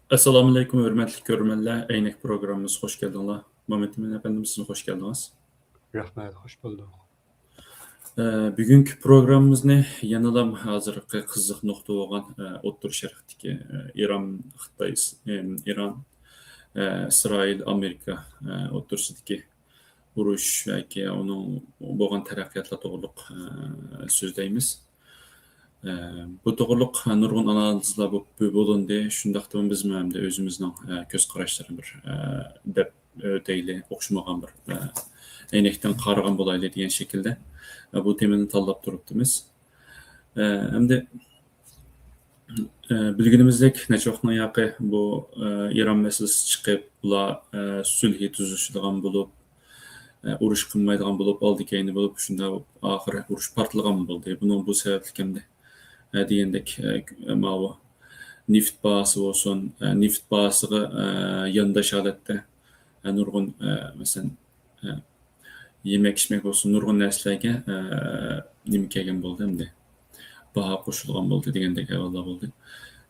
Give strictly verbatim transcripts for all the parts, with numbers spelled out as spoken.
ئەسسالامۇئەلەيكۇم، ھۆرمەتلىك كۆرۈرمەنلەر. ئەينەك پروگراممىمىزغا خوش كەلدىڭلار. مامەتئىمىن ئەپەندىم، سىزمۇ خوش كەلدىڭىز. رەھمەت، خوش بولدۇق. ئە، بۈگۈنكى پروگراممىمىزنى يەنىلا ھازىرقى قىزىق نۇقتا بولغان، ئە، ئوتتۇرا شەرقتىكى، ئە، ئىران، خىتاي، ئىس-، ئىم، ئىران، ئە، ئىسرائىل، ئامېرىكا، ئە، ئوتتۇرىسىدىكى ئۇرۇش ياكى ئۇنىڭ بولغان تەرەققىياتلار توغرۇلۇق، ئە، سۆزلەيمىز. ئە، بۇ توغرۇلۇق نۇرغۇن ئانالىزلار بولۇپ بولۇندى. شۇنداقتىمۇ بىزمۇ ئەمدى ئۆزىمىزنىڭ، ئە، كۆز قاراشلىرىنى بىر، ئە، دەپ ئۆتەيلى، ئوخشىمىغان بىر، ئە، ئەينەكتىن قارىغان بولايلى دېگەن شەكىلدە، ئە، بۇ تېمىنى تاللاپ تۇرۇپتىمىز. ئە، ئەمدى، ئە، بىلگىنىمىزدەك، نەچچە ۋاقىتنىڭ ياقى بۇ، ئە، ئىران مەسىلىسى چىقىپ، بۇلار، ئە، سۈلھى تۈزۈشىدىغان بولۇپ، ئە، ئۇرۇش قىلمايدىغان بولۇپ، ئالدى كەينى بولۇپ، شۇنداق ئاخىرى ئۇرۇش پارتلىغان بولدى. بۇنىڭ بۇ سەۋەبلىك ئەمدى، ئە، دېگەندەك، ئە، ماۋۇ نېفىت باھاسى بولسۇن، ئە، نېفىت باھاسىغا، ئە، يانداش ھالەتتە، ئە، نۇرغۇن، ئە، مەسىلەن، ئە، يېمەك ئىچمەك بولسۇن، نۇرغۇن نەرسىلەرگە، ئە، نېمە كەلگەن بولدى ئەمدى. باھا قوشۇلغان بولدى دېگەندەك ئەھۋاللار بولدى.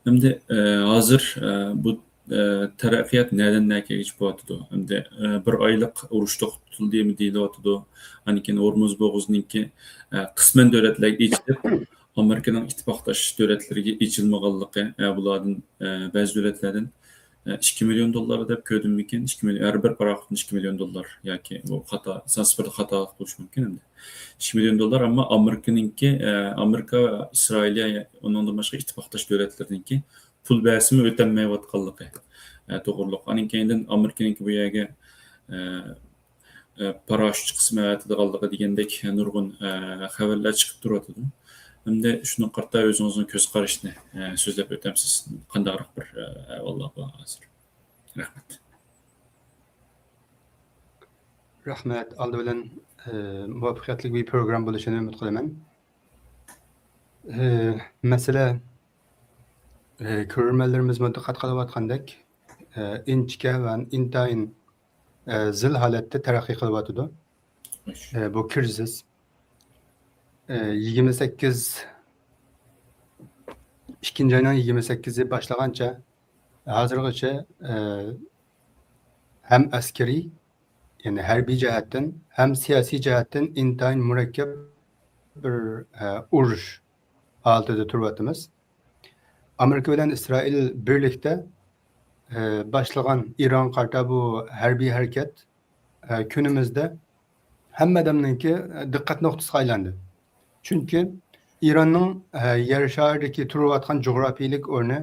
ئەمدى، ئە، ھازىر، ئە، بۇ، ئە، تەرەققىيات نەدىن نەگىچە بولۇۋاتىدۇ؟ ئەمدى، ئە، بىر ئايلىق ئۇرۇش توختىتىلدىمۇ دېيىلىۋاتىدۇ. ئاندىن كېيىن ھورمۇز بوغۇزىنىڭكى، ئە، قىسمەن دۆلەتلەرگە ئېچىلىپ، ئامېرىكىنىڭ ئىتتىپاقداش دۆلەتلىرىگە ئېچىلمىغانلىقى، ئە، بۇلاردىن، ئە، بەزى دۆلەتلەردىن، ئە، ئىككى مىليون دوللار دەپ كۆردۈممىكىن؟ ئىككى مىليون، ھەر بىر پاراخوتتىن ئىككى مىليون دوللار ياكى بۇ خاتا، سانسىفىردا خاتالىق بولۇشى مۇمكىن ئەمدى. ئىككى مىليون دوللار، ئەمما ئامېرىكىنىڭكى، ئە، ئامېرىكا، ئىسرائىلىيە، ئۇنىڭدىن باشقا ئىتتىپاقداش دۆلەتلەرنىڭكى پۇل بەرسىمۇ ئۆتەلمەيۋاتقانلىقى، ئە، توغرۇلۇق. ئاندىن كېيىندىن ئامېرىكىنىڭكى بۇ يەرگە، ئە، ئە، پاراشوت قىسمى ئەۋەتىدىغانلىقى دېگەندەك نۇرغۇن، ئە، خەۋەرلەر چىقىپ تۇرۇۋاتىدۇ. ئەمدى شۇنىڭغا قارىتا ئۆزىڭىزنىڭ كۆز قارىشىنى، ئە، سۆزلەپ ئۆتەمسىز؟ قانداقراق بىر، ئە، ئەھۋاللار بار ھازىر؟ رەھمەت. رەھمەت. ئالدى بىلەن، ئە، مۇۋەپپەقىيەتلىك بىر پروگرامما بولۇشىنى ئۈمىد قىلىمەن. ئە، مەسىلە، ئە، كۆرۈرمەنلىرىمىزمۇ دىققەت قىلىۋاتقاندەك، ئە، ئىنچىكە ۋە ئىنتايىن، ئە، زىل ھالەتتە تەرەققىي قىلىۋاتىدۇ. ئە، بۇ كىرىزىس، ئە، يىگىرمە سەككىز، ئىككىنچى ئاينىڭ يىگىرمە سەككىزى باشلىغانچە ھازىرغىچە، ئە، ھەم ئەسكىرىي، يەنى ھەربىي جەھەتتىن، ھەم سىياسىي جەھەتتىن ئىنتايىن مۇرەككەپ بىر، ئە، ئۇرۇش ھالىتىدە تۇرۇۋاتىمىز. ئامېرىكا بىلەن ئىسرائىل بىرلىكتە، ئە، باشلىغان ئىرانغا قارىتا بۇ ھەربىي ھەرىكەت، ئە، كۈنىمىزدە ھەممە ئادەمنىڭكى، ئە، دىققەت نۇقتىسىغا ئايلاندى. چۈنكى ئىراننىڭ، ئە، يەر شارىدىكى تۇرۇۋاتقان جۇغراپىيىلىك ئورنى،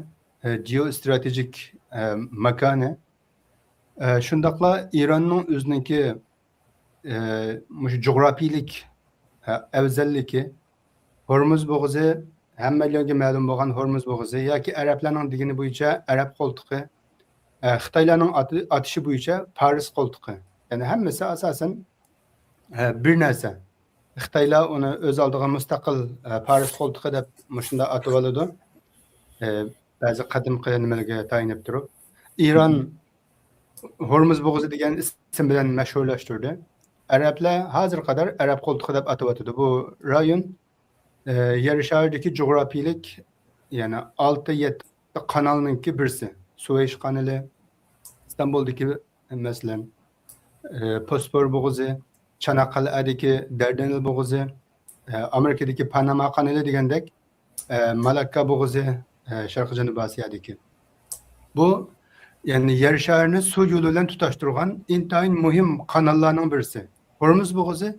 ئە، جېئوستراتېژىك، ئە، ماكانى، ئە، شۇنداقلا ئىراننىڭ ئۆزىنىڭكى، ئە، مۇشۇ جۇغراپىيىلىك، ئە، ئەۋزەللىكى، ھورمۇز بوغۇزى، ھەممەيلەنگە مەلۇم بولغان ھورمۇز بوغۇزى ياكى ئەرەبلەرنىڭ دېگىنى بويىچە ئەرەب قولتۇقى، ئە، خىتايلارنىڭ ئاتى-، ئاتىشى بويىچە پارس قولتۇقى. يەنى ھەممىسى ئاساسەن، ئە، بىر نەرسە. خىتايلار ئۇنى ئۆز ئالدىغا مۇستەقىل، ئە، پارس قولتۇقى دەپ مۇشۇنداق ئاتىۋالىدۇ. ئە، بەزى قەدىمكى نېمىلەرگە تايىنىپ تۇرۇپ. ئىران ھورمۇز بوغۇزى دېگەن ئىسىم بىلەن مەشھۇرلاشتۇردى. ئەرەبلەر ھازىرغا قەدەر ئەرەب قولتۇقى دەپ ئاتىۋاتىدۇ. بۇ رايون، ئە، يەر شارىدىكى جۇغراپىيىلىك، يەنى ئالتە، يەتتە قانالنىڭكى بىرسى. سۇۋەيش قانىلى، ئىستانبۇلدىكى، مەسىلەن، ئە، بوسفور بوغۇزى، چاناققالئەدىكى دەردەنىل بوغۇزى، ئە، ئامېرىكىدىكى پاناما قانىلى دېگەندەك، ئە، مالاككا بوغۇزى، ئە، شەرقىي جەنۇبىي ئاسىيادىكى. بۇ، يەنى يەر شارىنى سۇ يولى بىلەن تۇتاشتۇرغان ئىنتايىن مۇھىم قاناللارنىڭ بىرسى. ھورمۇز بوغۇزى،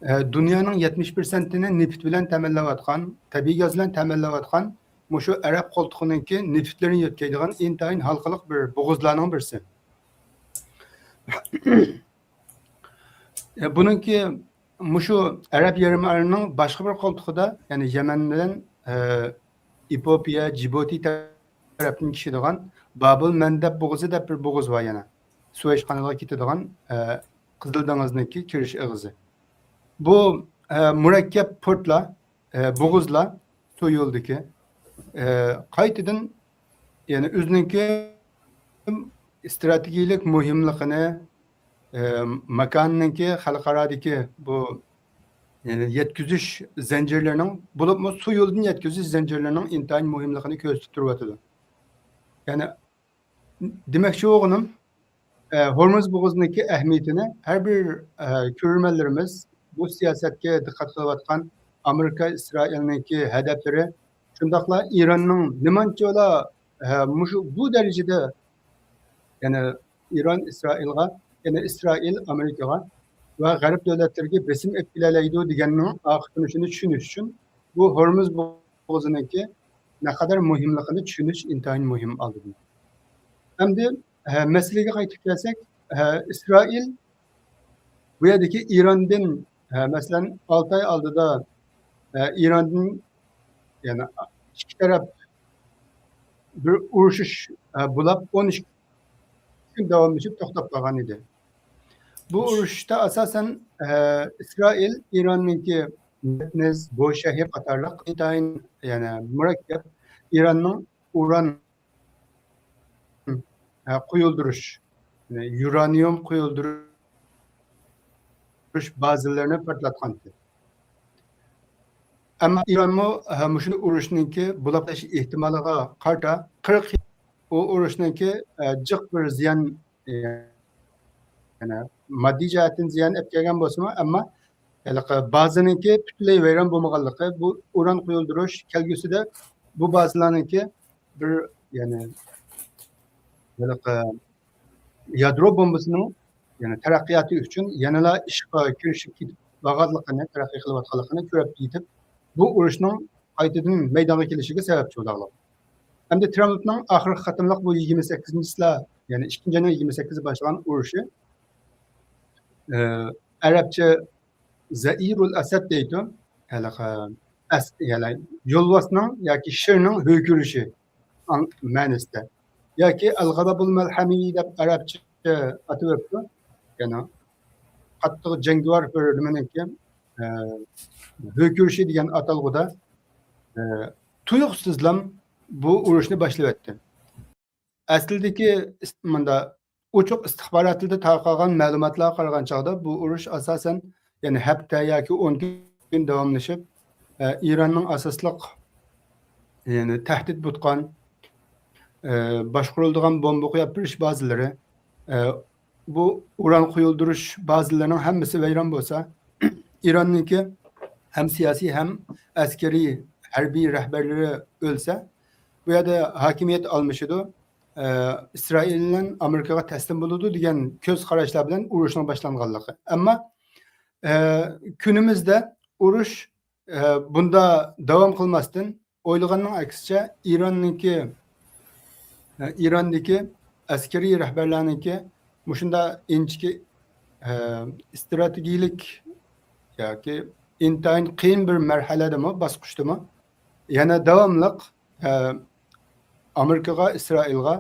ئە، دۇنيانىڭ يەتمىش پىرسەنتىنى نېفىت بىلەن تەمىنلەۋاتقان، تەبىئىي گاز بىلەن تەمىنلەۋاتقان مۇشۇ ئەرەب قولتۇقىنىڭكى نېفىتلىرىنى يۆتكەيدىغان ئىنتايىن ھالقىلىق بىر بوغۇزلارنىڭ بىرسى. ئە، بۇنىڭكى مۇشۇ ئەرەب يېرىم ئارىلىنىڭ باشقا بىر قولتۇقىدا، يەنى يەمەن بىلەن، ئە، ئېپىئوپىيە، جىبۇتى تەرەپتىن چۈشىدىغان بابۇل مەندەب بوغۇزى دەپ بىر بوغۇز بار يەنە. سۇۋەيش قانىلىغا كېتىدىغان، ئە، قىزىل دېڭىزنىڭكى كىرىش ئېغىزى. بۇ، ئە، مۇرەككەپ پورتلار، ئە، بوغۇزلار، سۇ يولىدىكى، ئە، قايتىدىن، يەنى ئۆزىنىڭكى ئىستراتېگىيىلىك مۇھىملىقىنى، ئە، ماكانىنىڭكى خەلقئارادىكى بۇ، يەنى يەتكۈزۈش زەنجىرلىرىنىڭ، بولۇپمۇ سۇ يولىدىن يەتكۈزۈش زەنجىرلىرىنىڭ ئىنتايىن مۇھىملىقىنى كۆرسىتىپ تۇرۇۋاتىدۇ. يەنى دېمەكچى بولغىنىم، ئە، ھورمۇز بوغۇزىنىڭكى ئەھمىيىتىنى ھەر بىر، ئە، كۆرۈرمەنلىرىمىز، بۇ سىياسەتكە دىققەت قىلىۋاتقان ئامېرىكا، ئىسرائىلنىڭكى ھەدەپلىرى، شۇنداقلا ئىراننىڭ نېمانچىلا، ئە، مۇشۇ، بۇ دەرىجىدە، يەنى ئىران ئىسرائىلغا، يەنى ئىسرائىل ئامېرىكىغا ۋە غەرب دۆلەتلىرىگە بېسىم ئېلىپ كېلەلەيدۇ دېگەننىڭ ئارقا كۆرۈنۈشىنى چۈشىنىش ئۈچۈن بۇ ھورمۇز بوغۇزىنىڭكى نەقەدەر مۇھىملىقىنى چۈشىنىش ئىنتايىن مۇھىم ئالدىدا. ئەمدى، ئە، مەسىلىگە قايتىپ كەلسەك، ئە، ئىسرائىل بۇ يەردىكى ئىراندىن، ئە، مەسىلەن، ئالتە ئاي ئالدىدا، ئە، ئىراندىن، يەنى ئىككى تەرەپ بىر ئۇرۇشۇش، ئە، بولاپ، ئون ئىككى كۈن داۋاملىشىپ توختاپ قالغان ئىدى. بۇ ئۇرۇشتا ئاساسەن، ئە، ئىسرائىل ئىراننىڭكى نەتنىز، بوشەھىر قاتارلىق ئىنتايىن، يەنى مۇرەككەپ، ئىراننىڭ ئۇران، ئە، قۇيۇلدۇرۇش، يەنى يۇرانىيۇم قۇيۇلدۇرۇش بازىلىرىنى پارتلاتقانتى. ئەمما ئىرانمۇ، ئە، مۇشۇ ئۇرۇشنىڭكى بولاپ قېلىش ئېھتىمالىغا قارىتا قىرىق يىل ئۇ ئۇرۇشنىڭكى، ئە، جىق بىر زىيان، ئە، يەنى ماددىي جەھەتتىن زىيان ئەپ كەلگەن بولسىمۇ، ئەمما ھېلىقى بازىنىڭكى پۈتۈنلەي ۋەيران بولمىغانلىقى، بۇ ئۇران قۇيۇلدۇرۇش كەلگۈسىدە بۇ بازىلارنىڭكى بىر، يەنى ھېلىقى يادرو بومبىسىنىڭ، يەنى تەرەققىياتى ئۈچۈن يەنىلا ئىشقا كىرىشىپ كېتىپ بارغانلىقىنى، تەرەققىي قىلىۋاتقانلىقىنى كۆرۈپ يېتىپ، بۇ ئۇرۇشنىڭ قايتىدىن مەيدانغا كېلىشىگە سەۋەبچى بولغانلىق. ئەمدى ترامپنىڭ ئاخىرقى قېتىملىق بۇ يىگىرمە سەككىزىنچى چىسلا، يەنى ئىككىنچى ئاينىڭ يىگىرمە سەككىزى باشلىغان ئۇرۇشى، ئە، ئەرەبچە زەئىرۇل ئەسەد دەيدۇ. ھېلىقى ئەس-، يەنى يولۋاسنىڭ ياكى شىرنىڭ ھۆركىرىشى ئاڭ-، مەنىسىدە. ياكى ئەل غەزەبۇل مەلھەمى دەپ ئەرەبچە ئاتىۋېپتۇ. يەنى قاتتىق جەڭگىۋار بىر نېمىنىڭكى، ئە، ھۆركىرىشى دېگەن ئاتالغۇدا، ئە، تۇيۇقسىزلا بۇ ئۇرۇشنى باشلىۋەتتى. ئەسلىدىكى ئىس-، مۇندا ئوچۇق ئىستىخباراتلىرىدا تارقالغان مەلۇماتلارغا قارىغان چاغدا، بۇ ئۇرۇش ئاساسەن، يەنى ھەپتە ياكى ئون كۈن داۋاملىشىپ، ئە، ئىراننىڭ ئاساسلىق، يەنى تەھدىت بۇتقان، ئە، باشقۇرۇلىدىغان بومبا قويۇپ بېرىش بازىلىرى، ئە، بۇ ئۇران قۇيۇلدۇرۇش بازىلىرىنىڭ ھەممىسى ۋەيران بولسا، ئىراننىڭكى ھەم سىياسىي، ھەم ئەسكىرىي، ھەربىي رەھبەرلىرى ئۆلسە، بۇ يەردە ھاكىمىيەت ئالمىشىدۇ، ئە، ئىسرائىل بىلەن ئامېرىكىغا تەسلىم بولىدۇ دېگەن كۆز قاراشلار بىلەن ئۇرۇشنىڭ باشلانغانلىقى. ئەمما، ئە، كۈنىمىزدە ئۇرۇش، ئە، بۇندا داۋام قىلماستىن، ئويلىغاننىڭ ئەكسىچە، ئىراننىڭكى، ئە، ئىراندىكى ئەسكىرىي رەھبەرلەرنىڭكى مۇشۇنداق ئىنچىكە، ئە، ئىستراتېگىيىلىك ياكى ئىنتايىن قىيىن بىر مەرھەلىدىمۇ، باسقۇچتىمۇ، يەنە داۋاملىق، ئە، ئامېرىكىغا، ئىسرائىلغا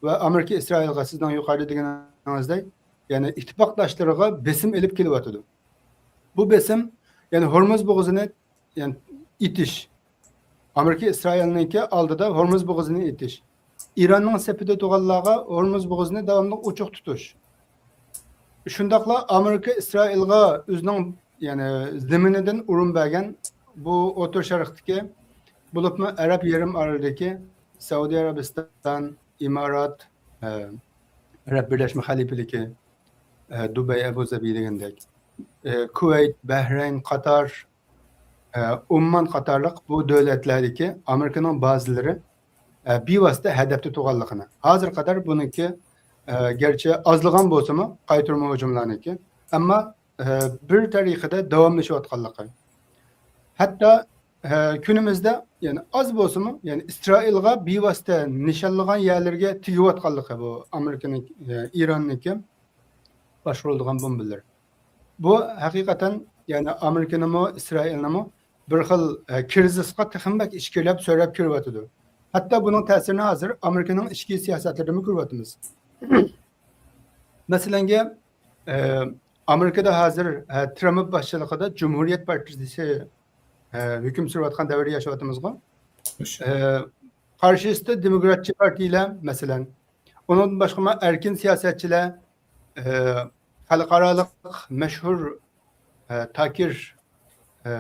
ۋە ئامېرىكا ئىسرائىلغا، سىزنىڭ يۇقىرىدا دېگىنىڭىزدەك، يەنە ئىتتىپاقداشلىرىغا بېسىم ئېلىپ كېلىۋاتىدۇ. بۇ بېسىم، يەنى ھورمۇز بوغۇزىنى، يەنى ئېتىش. ئامېرىكا ئىسرائىلنىڭكى ئالدىدا ھورمۇز بوغۇزىنى ئېتىش. ئىراننىڭ سېپىدە تۇرغانلارغا ھورمۇز بوغۇزىنى داۋاملىق ئوچۇق تۇتۇش. شۇنداقلا ئامېرىكا ئىسرائىلغا ئۆزىنىڭ، يەنى زېمىنىدىن ئورۇن بەرگەن بۇ ئوتتۇرا شەرقتىكى، بولۇپمۇ ئەرەب يېرىم ئارىلىدىكى سەئۇدى ئەرەبىستان، ئىمارات، ئە، ئەرەب بىرلەشمە خەلىپىلىكى، ئە، دۇبەي، ئەبۇ زەبى دېگەندەك، ئە، كۇۋەيت، بەھرەين، قاتار، ئە، ئومان قاتارلىق بۇ دۆلەتلەردىكى ئامېرىكىنىڭ بازىلىرى، ئە، بىۋاسىتە ھەدەپتە تۇرغانلىقىنى، ھازىرغا قەدەر بۇنىڭكى، ئە، گەرچە ئازلىغان بولسىمۇ، قايتۇرما ھۇجۇملارنىڭكى، ئەمما، ئە، بىر تەرىقىدە داۋاملىشىۋاتقانلىقى. ھەتتا، ئە، كۈنىمىزدە، يەنى ئاز بولسىمۇ، يەنى ئىسرائىلغا بىۋاسىتە نىشانلىغان يەرلىرىگە تېگىۋاتقانلىقى بۇ ئامېرىكىنىڭ، ئە، ئىراننىڭكى باشقۇرۇلىدىغان بومبىلىرى. بۇ ھەقىقەتەن، يەنى ئامېرىكىنىمۇ، ئىسرائىلنىمۇ بىر خىل، ئە، كىرىزىسقا تېخىمۇ بەك ئىچكىرىلەپ سۆرەپ كىرىۋاتىدۇ. ھەتتا بۇنىڭ تەسىرىنى ھازىر ئامېرىكىنىڭ ئىچكى سىياسەتلىرىدىمۇ كۆرۈۋاتىمىز. مەسىلەنگە، ئە، ئامېرىكىدا ھازىر، ئە، ترامپ باشچىلىقىدا جۇمھۇرىيەت پارتىيىسى، ئە، ھۆكۈم سۈرۈۋاتقان دەۋردە ياشاۋاتىمىزغۇ. ئە، قارشىسىدا دېموكراتچى پارتىيىلەر، مەسىلەن، ئۇنىڭدىن باشقىمۇ ئەركىن سىياسەتچىلەر، ئە، خەلقئارالىق مەشھۇر، ئە، تاكىر، ئە،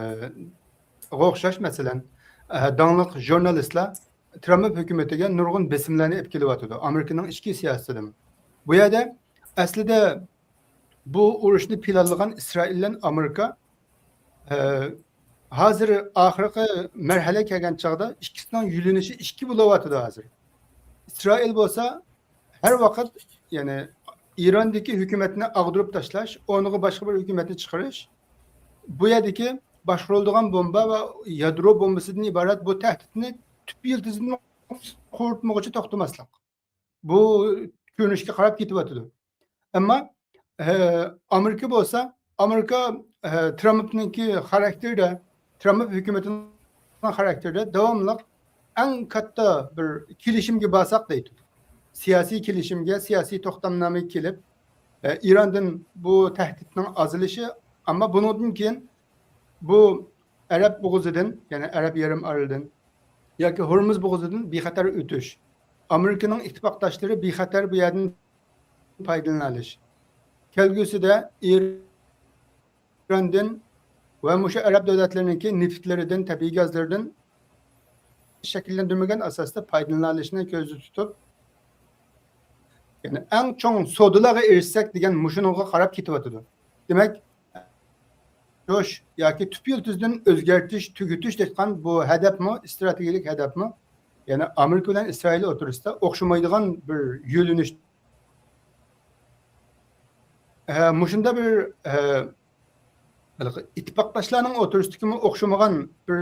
غا ئوخشاش، مەسىلەن، ئە، داڭلىق ژۇرنالىستلار، ترامپ ھۆكۈمىتىگە نۇرغۇن بېسىملارنى ئېلىپ كېلىۋاتىدۇ، ئامېرىكىنىڭ ئىچكى سىياسىتىدىمۇ. بۇ يەردە ئەسلىدە بۇ ئۇرۇشنى پىلانلىغان ئىسرائىل بىلەن ئامېرىكا، ئە، ھازىر ئاخىرقى مەرھەلە كەلگەن چاغدا ئىككىسىنىڭ يۆنىلىشى ئىككى بولۇۋاتىدۇ ھازىر. ئىسرائىل بولسا ھەر ۋاقىت، يەنى ئىراندىكى ھۆكۈمەتنى ئاغدۇرۇپ تاشلاش، ئورنىغا باشقا بىر ھۆكۈمەتنى چىقىرىش، بۇ يەردىكى باشقۇرۇلىدىغان بومبا ۋە يادرو بومبىسىدىن ئىبارەت بۇ تەھدىتنى تۈپ يىلتىزىدىن قۇرۇتمىغۇچە توختىماسلىق. بۇ كۆرۈنۈشكە قاراپ كېتىۋاتىدۇ. ئەمما، ئە، ئامېرىكا بولسا، ئامېرىكا، ئە، ترامپنىڭكى خاراكتېرىدە، ترامپ ھۆكۈمىتىنىڭ خاراكتېرىدە داۋاملىق ئەڭ كاتتا بىر كېلىشىمگە بارساق دەيدۇ. سىياسىي كېلىشىمگە، سىياسىي توختامنامىگە كېلىپ، ئە، ئىراندىن بۇ تەھدىتنىڭ ئازىلىشى، ئەمما بۇنىڭدىن كېيىن بۇ ئەرەب بوغۇزىدىن، يەنى ئەرەب يېرىم ئارىلىدىن ياكى ھورمۇز بوغۇزىدىن بىخەتەر ئۆتۈش، ئامېرىكىنىڭ ئىتتىپاقداشلىرى بېخەتەر بۇ يەردىن پايدىلىنالىش. كەلگۈسىدە ئىراندىن ۋە مۇشۇ ئەرەب دۆلەتلىرىنىڭكى نېفىتلىرىدىن، تەبىئىي گازلىرىدىن شەكىللەندۈرمىگەن ئاساستا پايدىلىنالىشىنى كۆزدە تۇتۇپ، يەنى ئەڭ چوڭ سودىلارغا ئېرىشسەك دېگەن مۇشۇنىڭغا قاراپ كېتىۋاتىدۇ. دېمەك، جوش ياكى تۈپ يىلتىزدىن ئۆزگەرتىش، تۈگىتىش دەيدىغان بۇ ھەدەپمۇ، ئىستراتېگىيەلىك ھەدەپمۇ، يەنى ئامېرىكا بىلەن ئىسرائىل ئوتتۇرىسىدا ئوخشىمايدىغان بىر يۆنىلىش. ئە، مۇشۇنداق بىر، ئە، ھېلىقى ئىتتىپاقداشلارنىڭ ئوتتۇرىسىدىكىمۇ ئوخشىمىغان بىر،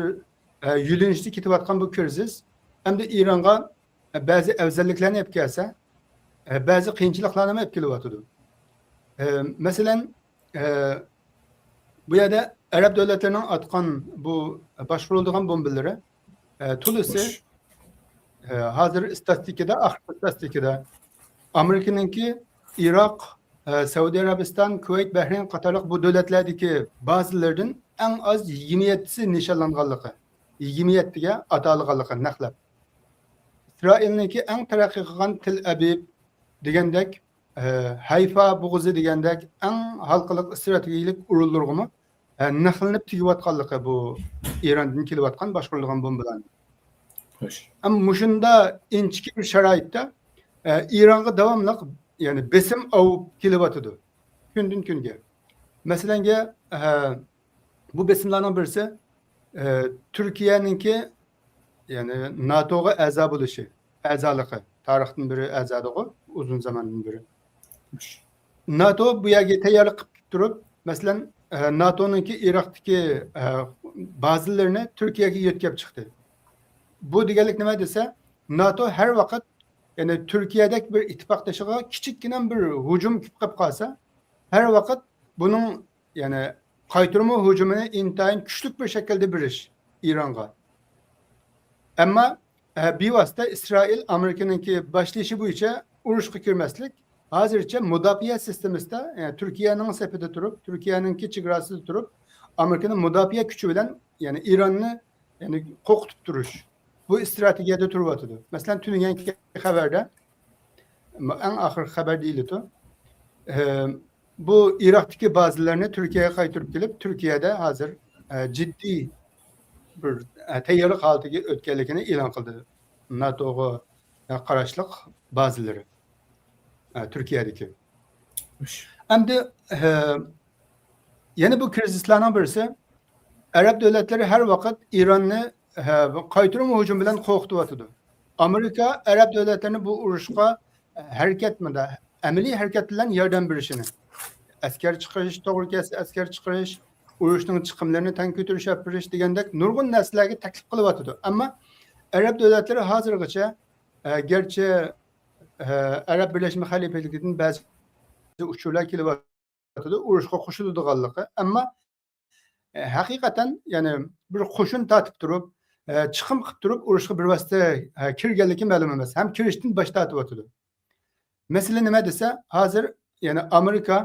ئە، يۆنىلىشتە كېتىۋاتقان بۇ كىرىزىس ئەمدى ئىرانغا، ئە، بەزى ئەۋزەللىكلەرنى ئېلىپ كەلسە، ئە، بەزى قىيىنچىلىقلارنىمۇ ئېلىپ كېلىۋاتىدۇ. ئە، مەسىلەن، ئە، بۇ يەردە ئەرەب دۆلەتلىرىنىڭ ئاتقان بۇ باشقۇرۇلىدىغان بومبىلىرى، ئە، تولىسى، خوش. ئە، ھازىر ئىستاتىستىكىدا، ئاخىرقى ئىستاتىستىكىدا ئامېرىكىنىڭكى ئىراق، ئە، سەئۇدى ئەرەبىستان، كۇۋەيت، بەھرەين قاتارلىق بۇ دۆلەتلەردىكى بازىلىرىدىن ئەڭ ئاز يىگىرمە يەتتىسى نىشانلانغانلىقى، يىگىرمە يەتتىگە ئاتالغانلىقى نەقلەپ. ئىسرائىلنىڭكى ئەڭ تەرەققىي قىلغان تېل ئەبىب دېگەندەك، ئە، ھەيفا بوغۇزى دېگەندەك ئەڭ ھالقىلىق ئىستراتېگىيەلىك ئورۇنلىرىغىمۇ، ئە، نەقلىنىپ تېگىۋاتقانلىقى بۇ ئىراندىن كېلىۋاتقان باشقۇرۇلغان بومبىلارنىڭ. خوش. ئەمما مۇشۇنداق ئىنچىكە بىر شارائىتتا، ئە، ئىرانغا داۋاملىق، يەنى بېسىم ئاۋۇپ كېلىۋاتىدۇ كۈندىن كۈنگە. مەسىلەنگە، ئە، بۇ بېسىملارنىڭ بىرسى، ئە، تۈركىيەنىڭكى، يەنى ناتوغا ئەزا بولۇشى، ئەزالىقى، تارىختىن بېرى ئەزادىغۇ، ئۇزۇن زاماندىن بېرى. ناتو بۇ يەرگە تەييارلىق قىلىپ تۇرۇپ، مەسىلەن، ئە، ناتونىڭكى ئىراقتىكى، ئە، بازىلىرىنى تۈركىيەگە يۆتكەپ چىقتى. بۇ دېگەنلىك نېمە دېسە، ناتو ھەر ۋاقىت، يەنى تۈركىيەدەك بىر ئىتتىپاقدىشىغا كىچىككىنە بىر ھۇجۇم كېلىپ قالسا، ھەر ۋاقىت بۇنىڭ، يەنى قايتۇرما ھۇجۇمىنى ئىنتايىن كۈچلۈك بىر شەكىلدە بېرىش ئىرانغا. ئەمما، ئە، بىۋاسىتە ئىسرائىل ئامېرىكىنىڭكى باشلىشى بويىچە ئۇرۇشقا كىرمەسلىك، ھازىرچە مۇداپىئە سىستېمىسىدا، ئە، تۈركىيەنىڭ سېپىدە تۇرۇپ، تۈركىيەنىڭكى چېگراسىدا تۇرۇپ، ئامېرىكىنىڭ مۇداپىئە كۈچى بىلەن، يەنى ئىراننى، يەنى قورقۇتۇپ تۇرۇش. بۇ ئىستراتېگىيەدە تۇرۇۋاتىدۇ. مەسىلەن، تۈنۈگۈنكى خەۋەردە، ئەڭ ئاخىرقى خەۋەر دېيىلىدۇ. ئە، بۇ ئىراقتىكى بازىلىرىنى تۈركىيەگە قايتۇرۇپ كېلىپ، تۈركىيەدە ھازىر، ئە، جىددىي بىر، ئە، تەييارلىق ھالىتىگە ئۆتكەنلىكىنى ئېلان قىلدى. ناتوغا، ئە، قاراشلىق بازىلىرى، ئە، تۈركىيەدىكى. خوش. ئەمدى، ئە، يەنە بۇ كىرىزىسلارنىڭ بىرسى، ئەرەب دۆلەتلىرى ھەر ۋاقىت ئىراننى، ئە، قايتۇرما ھۇجۇم بىلەن قورقۇتۇۋاتىدۇ. ئامېرىكا ئەرەب دۆلەتلىرىنى بۇ ئۇرۇشقا ھەرىكەت، مۇنداق، ئەمەلىي ھەرىكەت بىلەن ياردەم بېرىشىنى، ئەسكەر چىقىرىش، توغرا كەلسە ئەسكەر چىقىرىش، ئۇرۇشنىڭ چىقىملىرىنى تەڭ كۆتۈرۈش ئېلىپ بېرىش دېگەندەك نۇرغۇن نەرسىلەرگە تەكلىپ قىلىۋاتىدۇ. ئەمما ئەرەب دۆلەتلىرى ھازىرغىچە، ئە، گەرچە، ئە، ئەرەب بىرلەشمە خەلىپىلىكىدىن بەزى ئۇچۇرلار كېلىۋاتىدۇ، ئۇرۇشقا قوشۇلىدىغانلىقى، ئەمما ئە، ھەقىقەتەن، يەنى بىر قوشۇن تارتىپ تۇرۇپ، ئە، چىقىم قىلىپ تۇرۇپ ئۇرۇشقا بىر ۋاسىتە، ئە، كىرگەنلىكى مەلۇم ئەمەس ھەم كىرىشتىن باش تارتىۋاتىدۇ. مەسىلە نېمە دېسە، ھازىر، يەنى ئامېرىكا،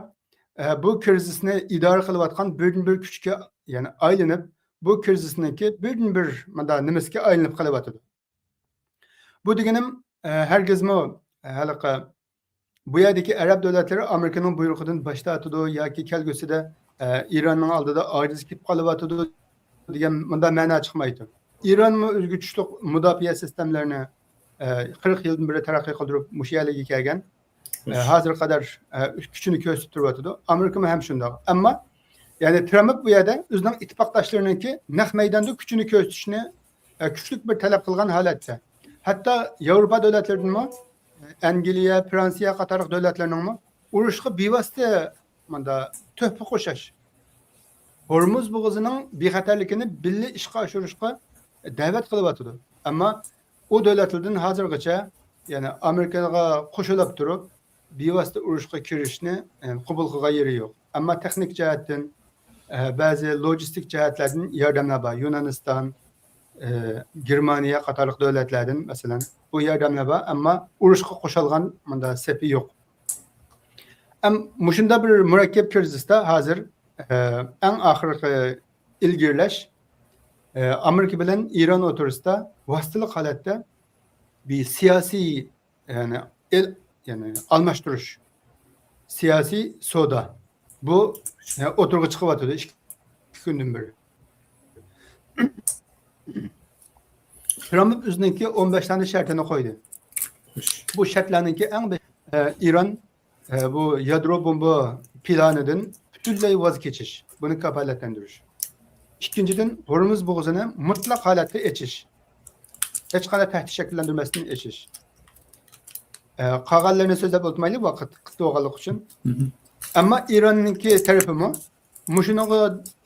ئە، بۇ كىرىزىسنى ئىدارە قىلىۋاتقان بىردىنبىر كۈچكە، يەنى ئايلىنىپ، بۇ كىرىزىسنىڭكى بىردىنبىر مۇنداق نېمىسىگە ئايلىنىپ قېلىۋاتىدۇ. بۇ دېگىنىم، ئە، ھەرگىزمۇ، ئە، ھېلىقى بۇ يەردىكى ئەرەب دۆلەتلىرى ئامېرىكىنىڭ بۇيرۇقىدىن باش تارتىدۇ ياكى كەلگۈسىدە، ئە، ئىراننىڭ ئالدىدا ئاجىز كېتىپ قېلىۋاتىدۇ دېگەن مۇنداق مەنا چىقمايدۇ. ئىرانمۇ ئۆزىگە تۇشلۇق مۇداپىئە سىستېمىلىرىنى، ئە، قىرىق يىلدىن بېرى تەرەققىي قىلدۇرۇپ، مۇشۇ يەرلەرگە كەلگەن. ئە، ھازىرغا قەدەر، ئە، كۈچىنى كۆرسىتىپ تۇرۇۋاتىدۇ. ئامېرىكىمۇ ھەم شۇنداق. ئەمما، يەنى ترامپ بۇ يەردە ئۆزىنىڭ ئىتتىپاقداشلىرىنىڭكى نەق مەيداندا كۈچىنى كۆرسىتىشنى، ئە، كۈچلۈك بىر تەلەپ قىلغان ھالەتتە. ھەتتا ياۋروپا دۆلەتلىرىدىنمۇ، ئەنگلىيە، فرانسىيە قاتارلىق دۆلەتلەرنىڭمۇ ئۇرۇشقا بىۋاسىتە مۇندا تۆھپە قوشۇش، ھورمۇز بوغۇزىنىڭ بىخەتەرلىكىنى بىللە ئىشقا ئاشۇرۇشقا دەۋەت قىلىۋاتىدۇ. ئەمما ئۇ دۆلەتلەردىن ھازىرغىچە، يەنى ئامېرىكىغا قوشۇلۇپ تۇرۇپ، بىۋاسىتە ئۇرۇشقا كىرىشنى، ئە، قوبۇل قىلغان يېرى يوق. ئەمما تېخنىك جەھەتتىن، ئە، بەزى لوجىستىك جەھەتلەردىن ياردەملەر بار. يۇنانىستان، ئە، گېرمانىيە قاتارلىق دۆلەتلەردىن، مەسىلەن، بۇ ياردەملەر بار، ئەمما ئۇرۇشقا قوشۇلغان مۇنداق سېپى يوق. ئەم، مۇشۇنداق بىر مۇرەككەپ كىرىزىستا ھازىر، ئە، ئەڭ ئاخىرقى ئىلگىرىلەش، ئە، ئامېرىكا بىلەن ئىران ئوتتۇرىسىدا ۋاسىتىلىق ھالەتتە بىر سىياسىي، يەنى ئېل-، يەنى ئالماشتۇرۇش، سىياسىي سودا. بۇ، ئە، ئوتتۇرىغا چىقىۋاتىدۇ ئىككى كۈندىن بېرى. ترامپ ئۆزىنىڭكى ئون بەش دانە شەرتىنى قويدى. بۇ شەرتلەرنىڭكى ئەڭ بىر، ئە، ئىران، ئە، بۇ يادرو بومبا پىلانىدىن پۈتۈنلەي ۋاز كېچىش، بۇنى كاپالەتلەندۈرۈش. ئىككىنچىدىن، ھورمۇز بوغۇزىنى مۇتلەق ھالەتتە ئېچىش، ھېچقانداق تەھدىت شەكىللەندۈرمەستىن ئېچىش. ئە، قالغانلىرىنى سۆزلەپ ئولتۇرمايلى، ۋاقىت قىستىلىۋالغانلىقى ئۈچۈن. ئەمما ئىراننىڭكى تەرىپىمۇ مۇشۇنىڭغا،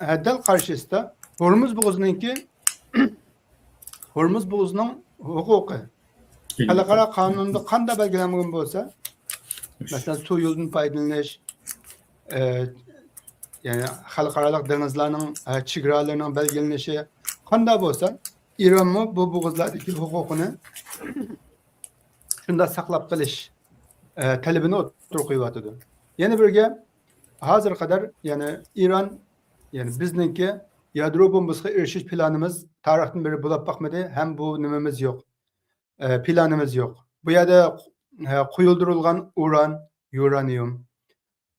ئە، دەل قارشىسىدا ھورمۇز بوغۇزىنىڭكى، ھورمۇز بوغۇزىنىڭ ھوقۇقى خەلقئارا قانۇندا قانداق بەلگىلەنگەن بولسا، مەسىلەن، سۇ يولىدىن پايدىلىنىش، ئە، يەنى خەلقئارالىق دېڭىزلارنىڭ، ئە، چېگرالىرىنىڭ بەلگىلىنىشى قانداق بولسا، ئىرانمۇ بۇ بوغۇزلاردىكى ھوقۇقىنى شۇنداق ساقلاپ قېلىش، ئە، تەلىپىنى ئوتتۇرىغا قويۇۋاتىدۇ. يەنە بىرگە، ھازىرغا قەدەر، يەنى ئىران، يەنى بىزنىڭكى يادرو بومبىسىغا ئېرىشىش پىلانىمىز تارىختىن بېرى بولاپ باقمىدى ھەم بۇ نېمىمىز يوق، ئە، پىلانىمىز يوق. بۇ يەردە، ئە، قويۇلدۇرۇلغان ئۇران، يۇرانىيۇم،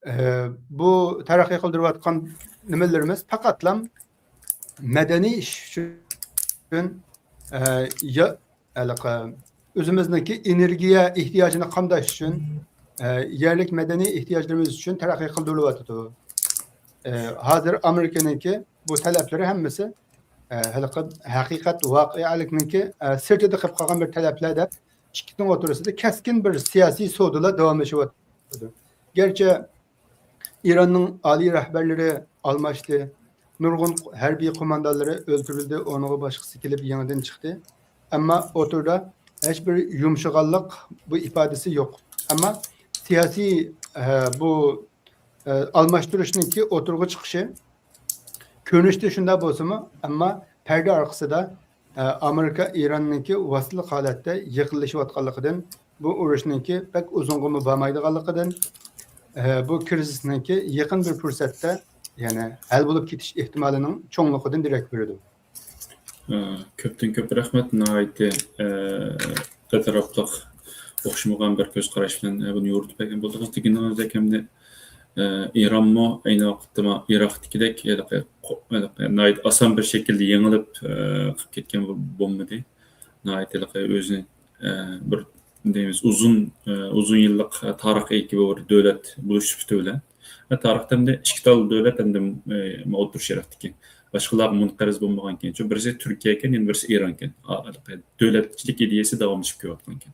ئە، بۇ تەرەققىي قىلدۇرۇۋاتقان نېمىلىرىمىز پەقەتلا مەدەنىي ئىش ئۈچۈن، ئە، يا-، ھېلىقى ئۆزىمىزنىڭكى ئېنېرگىيە ئېھتىياجىنى قامداش ئۈچۈن، ئە، يەرلىك مەدەنىي ئېھتىياجلىرىمىز ئۈچۈن تەرەققىي قىلدۇرۇلۇۋاتىدۇ. ئە، ھازىر ئامېرىكىنىڭكى بۇ تەلەپلىرى ھەممىسى، ئە، ھېلىقى ھەقىقەت، ۋەقەلىكنىڭكى، ئە، سىرتىدا قېلىپ قالغان بىر تەلەپلەر دەپ، ئىككىسىنىڭ ئوتتۇرىسىدا كەسكىن بىر سىياسىي سودىلار داۋاملىشىۋاتىدۇ. گەرچە ئىراننىڭ ئالىي رەھبەرلىرى ئالماشتى، نۇرغۇن ھەربىي قوماندانلىرى ئۆلتۈرۈلدى، ئورنىغا باشقىسى كېلىپ يېڭىدىن چىقتى. ئەمما ئوتتۇرىدا ھېچبىر يۇمشىغانلىق بۇ ئىپادىسى يوق. ئەمما سىياسىي، ئە، بۇ، ئە، ئالماشتۇرۇشنىڭكى ئوتتۇرىغا چىقىشى كۆرۈنۈشتە شۇنداق بولسىمۇ، ئەمما پەردە ئارقىسىدا، ئە، ئامېرىكا ئىراننىڭكى ۋاسىتىلىق ھالەتتە يېقىنلىشىۋاتقانلىقىدىن، بۇ ئۇرۇشنىڭكى بەك ئۇزۇنغىمۇ بارمايدىغانلىقىدىن، ئە، بۇ كىرىزىسنىڭكى يېقىن بىر پۇرسەتتە، يەنى ھەل بولۇپ كېتىش ئېھتىمالىنىڭ چوڭلۇقىدىن دېرەك بېرىدۇ. ئە، كۆپتىن كۆپ رەھمەت. ناھايىتى، ئە، ئەتراپلىق، ئوخشىمىغان بىر كۆز قاراش بىلەن، ئە، بۇنى يورۇتۇپ بەرگەن بولدىڭىز. دېگىنىڭىزدەك، ئەمدى، ئە، ئىرانمۇ ئەينى ۋاقىتتا ما-، ئىراقتىكىدەك، ھېلىقى قو-، ھېلىقى ناھايىتى ئاسان بىر شەكىلدە يېڭىلىپ، ئە، قىلىپ كەتكەن بولمىدى. ناھايىتى ھېلىقى ئۆزىنى، ئە، بىر دەيمىز، ئۇزۇن، ئە، ئۇزۇن يىللىق، ئە، تارىخقا ئىگە بىر دۆلەت بولۇش سۈپىتى بىلەن، ۋە تارىختا ئەمدى ئىككى تال دۆلەت ئەمدى، ئە، ئوتتۇرا شەرقتىكى باشقىلارغا مۇنقەرز بولمىغانكەن، شۇ بىرسى تۈركىيە ئىكەن، يەنە بىرسى ئىران ئىكەن. ئا-، دۆلەتچىلىك ئىدىيەسى داۋاملىشىپ كېلىۋاتقانىكەن.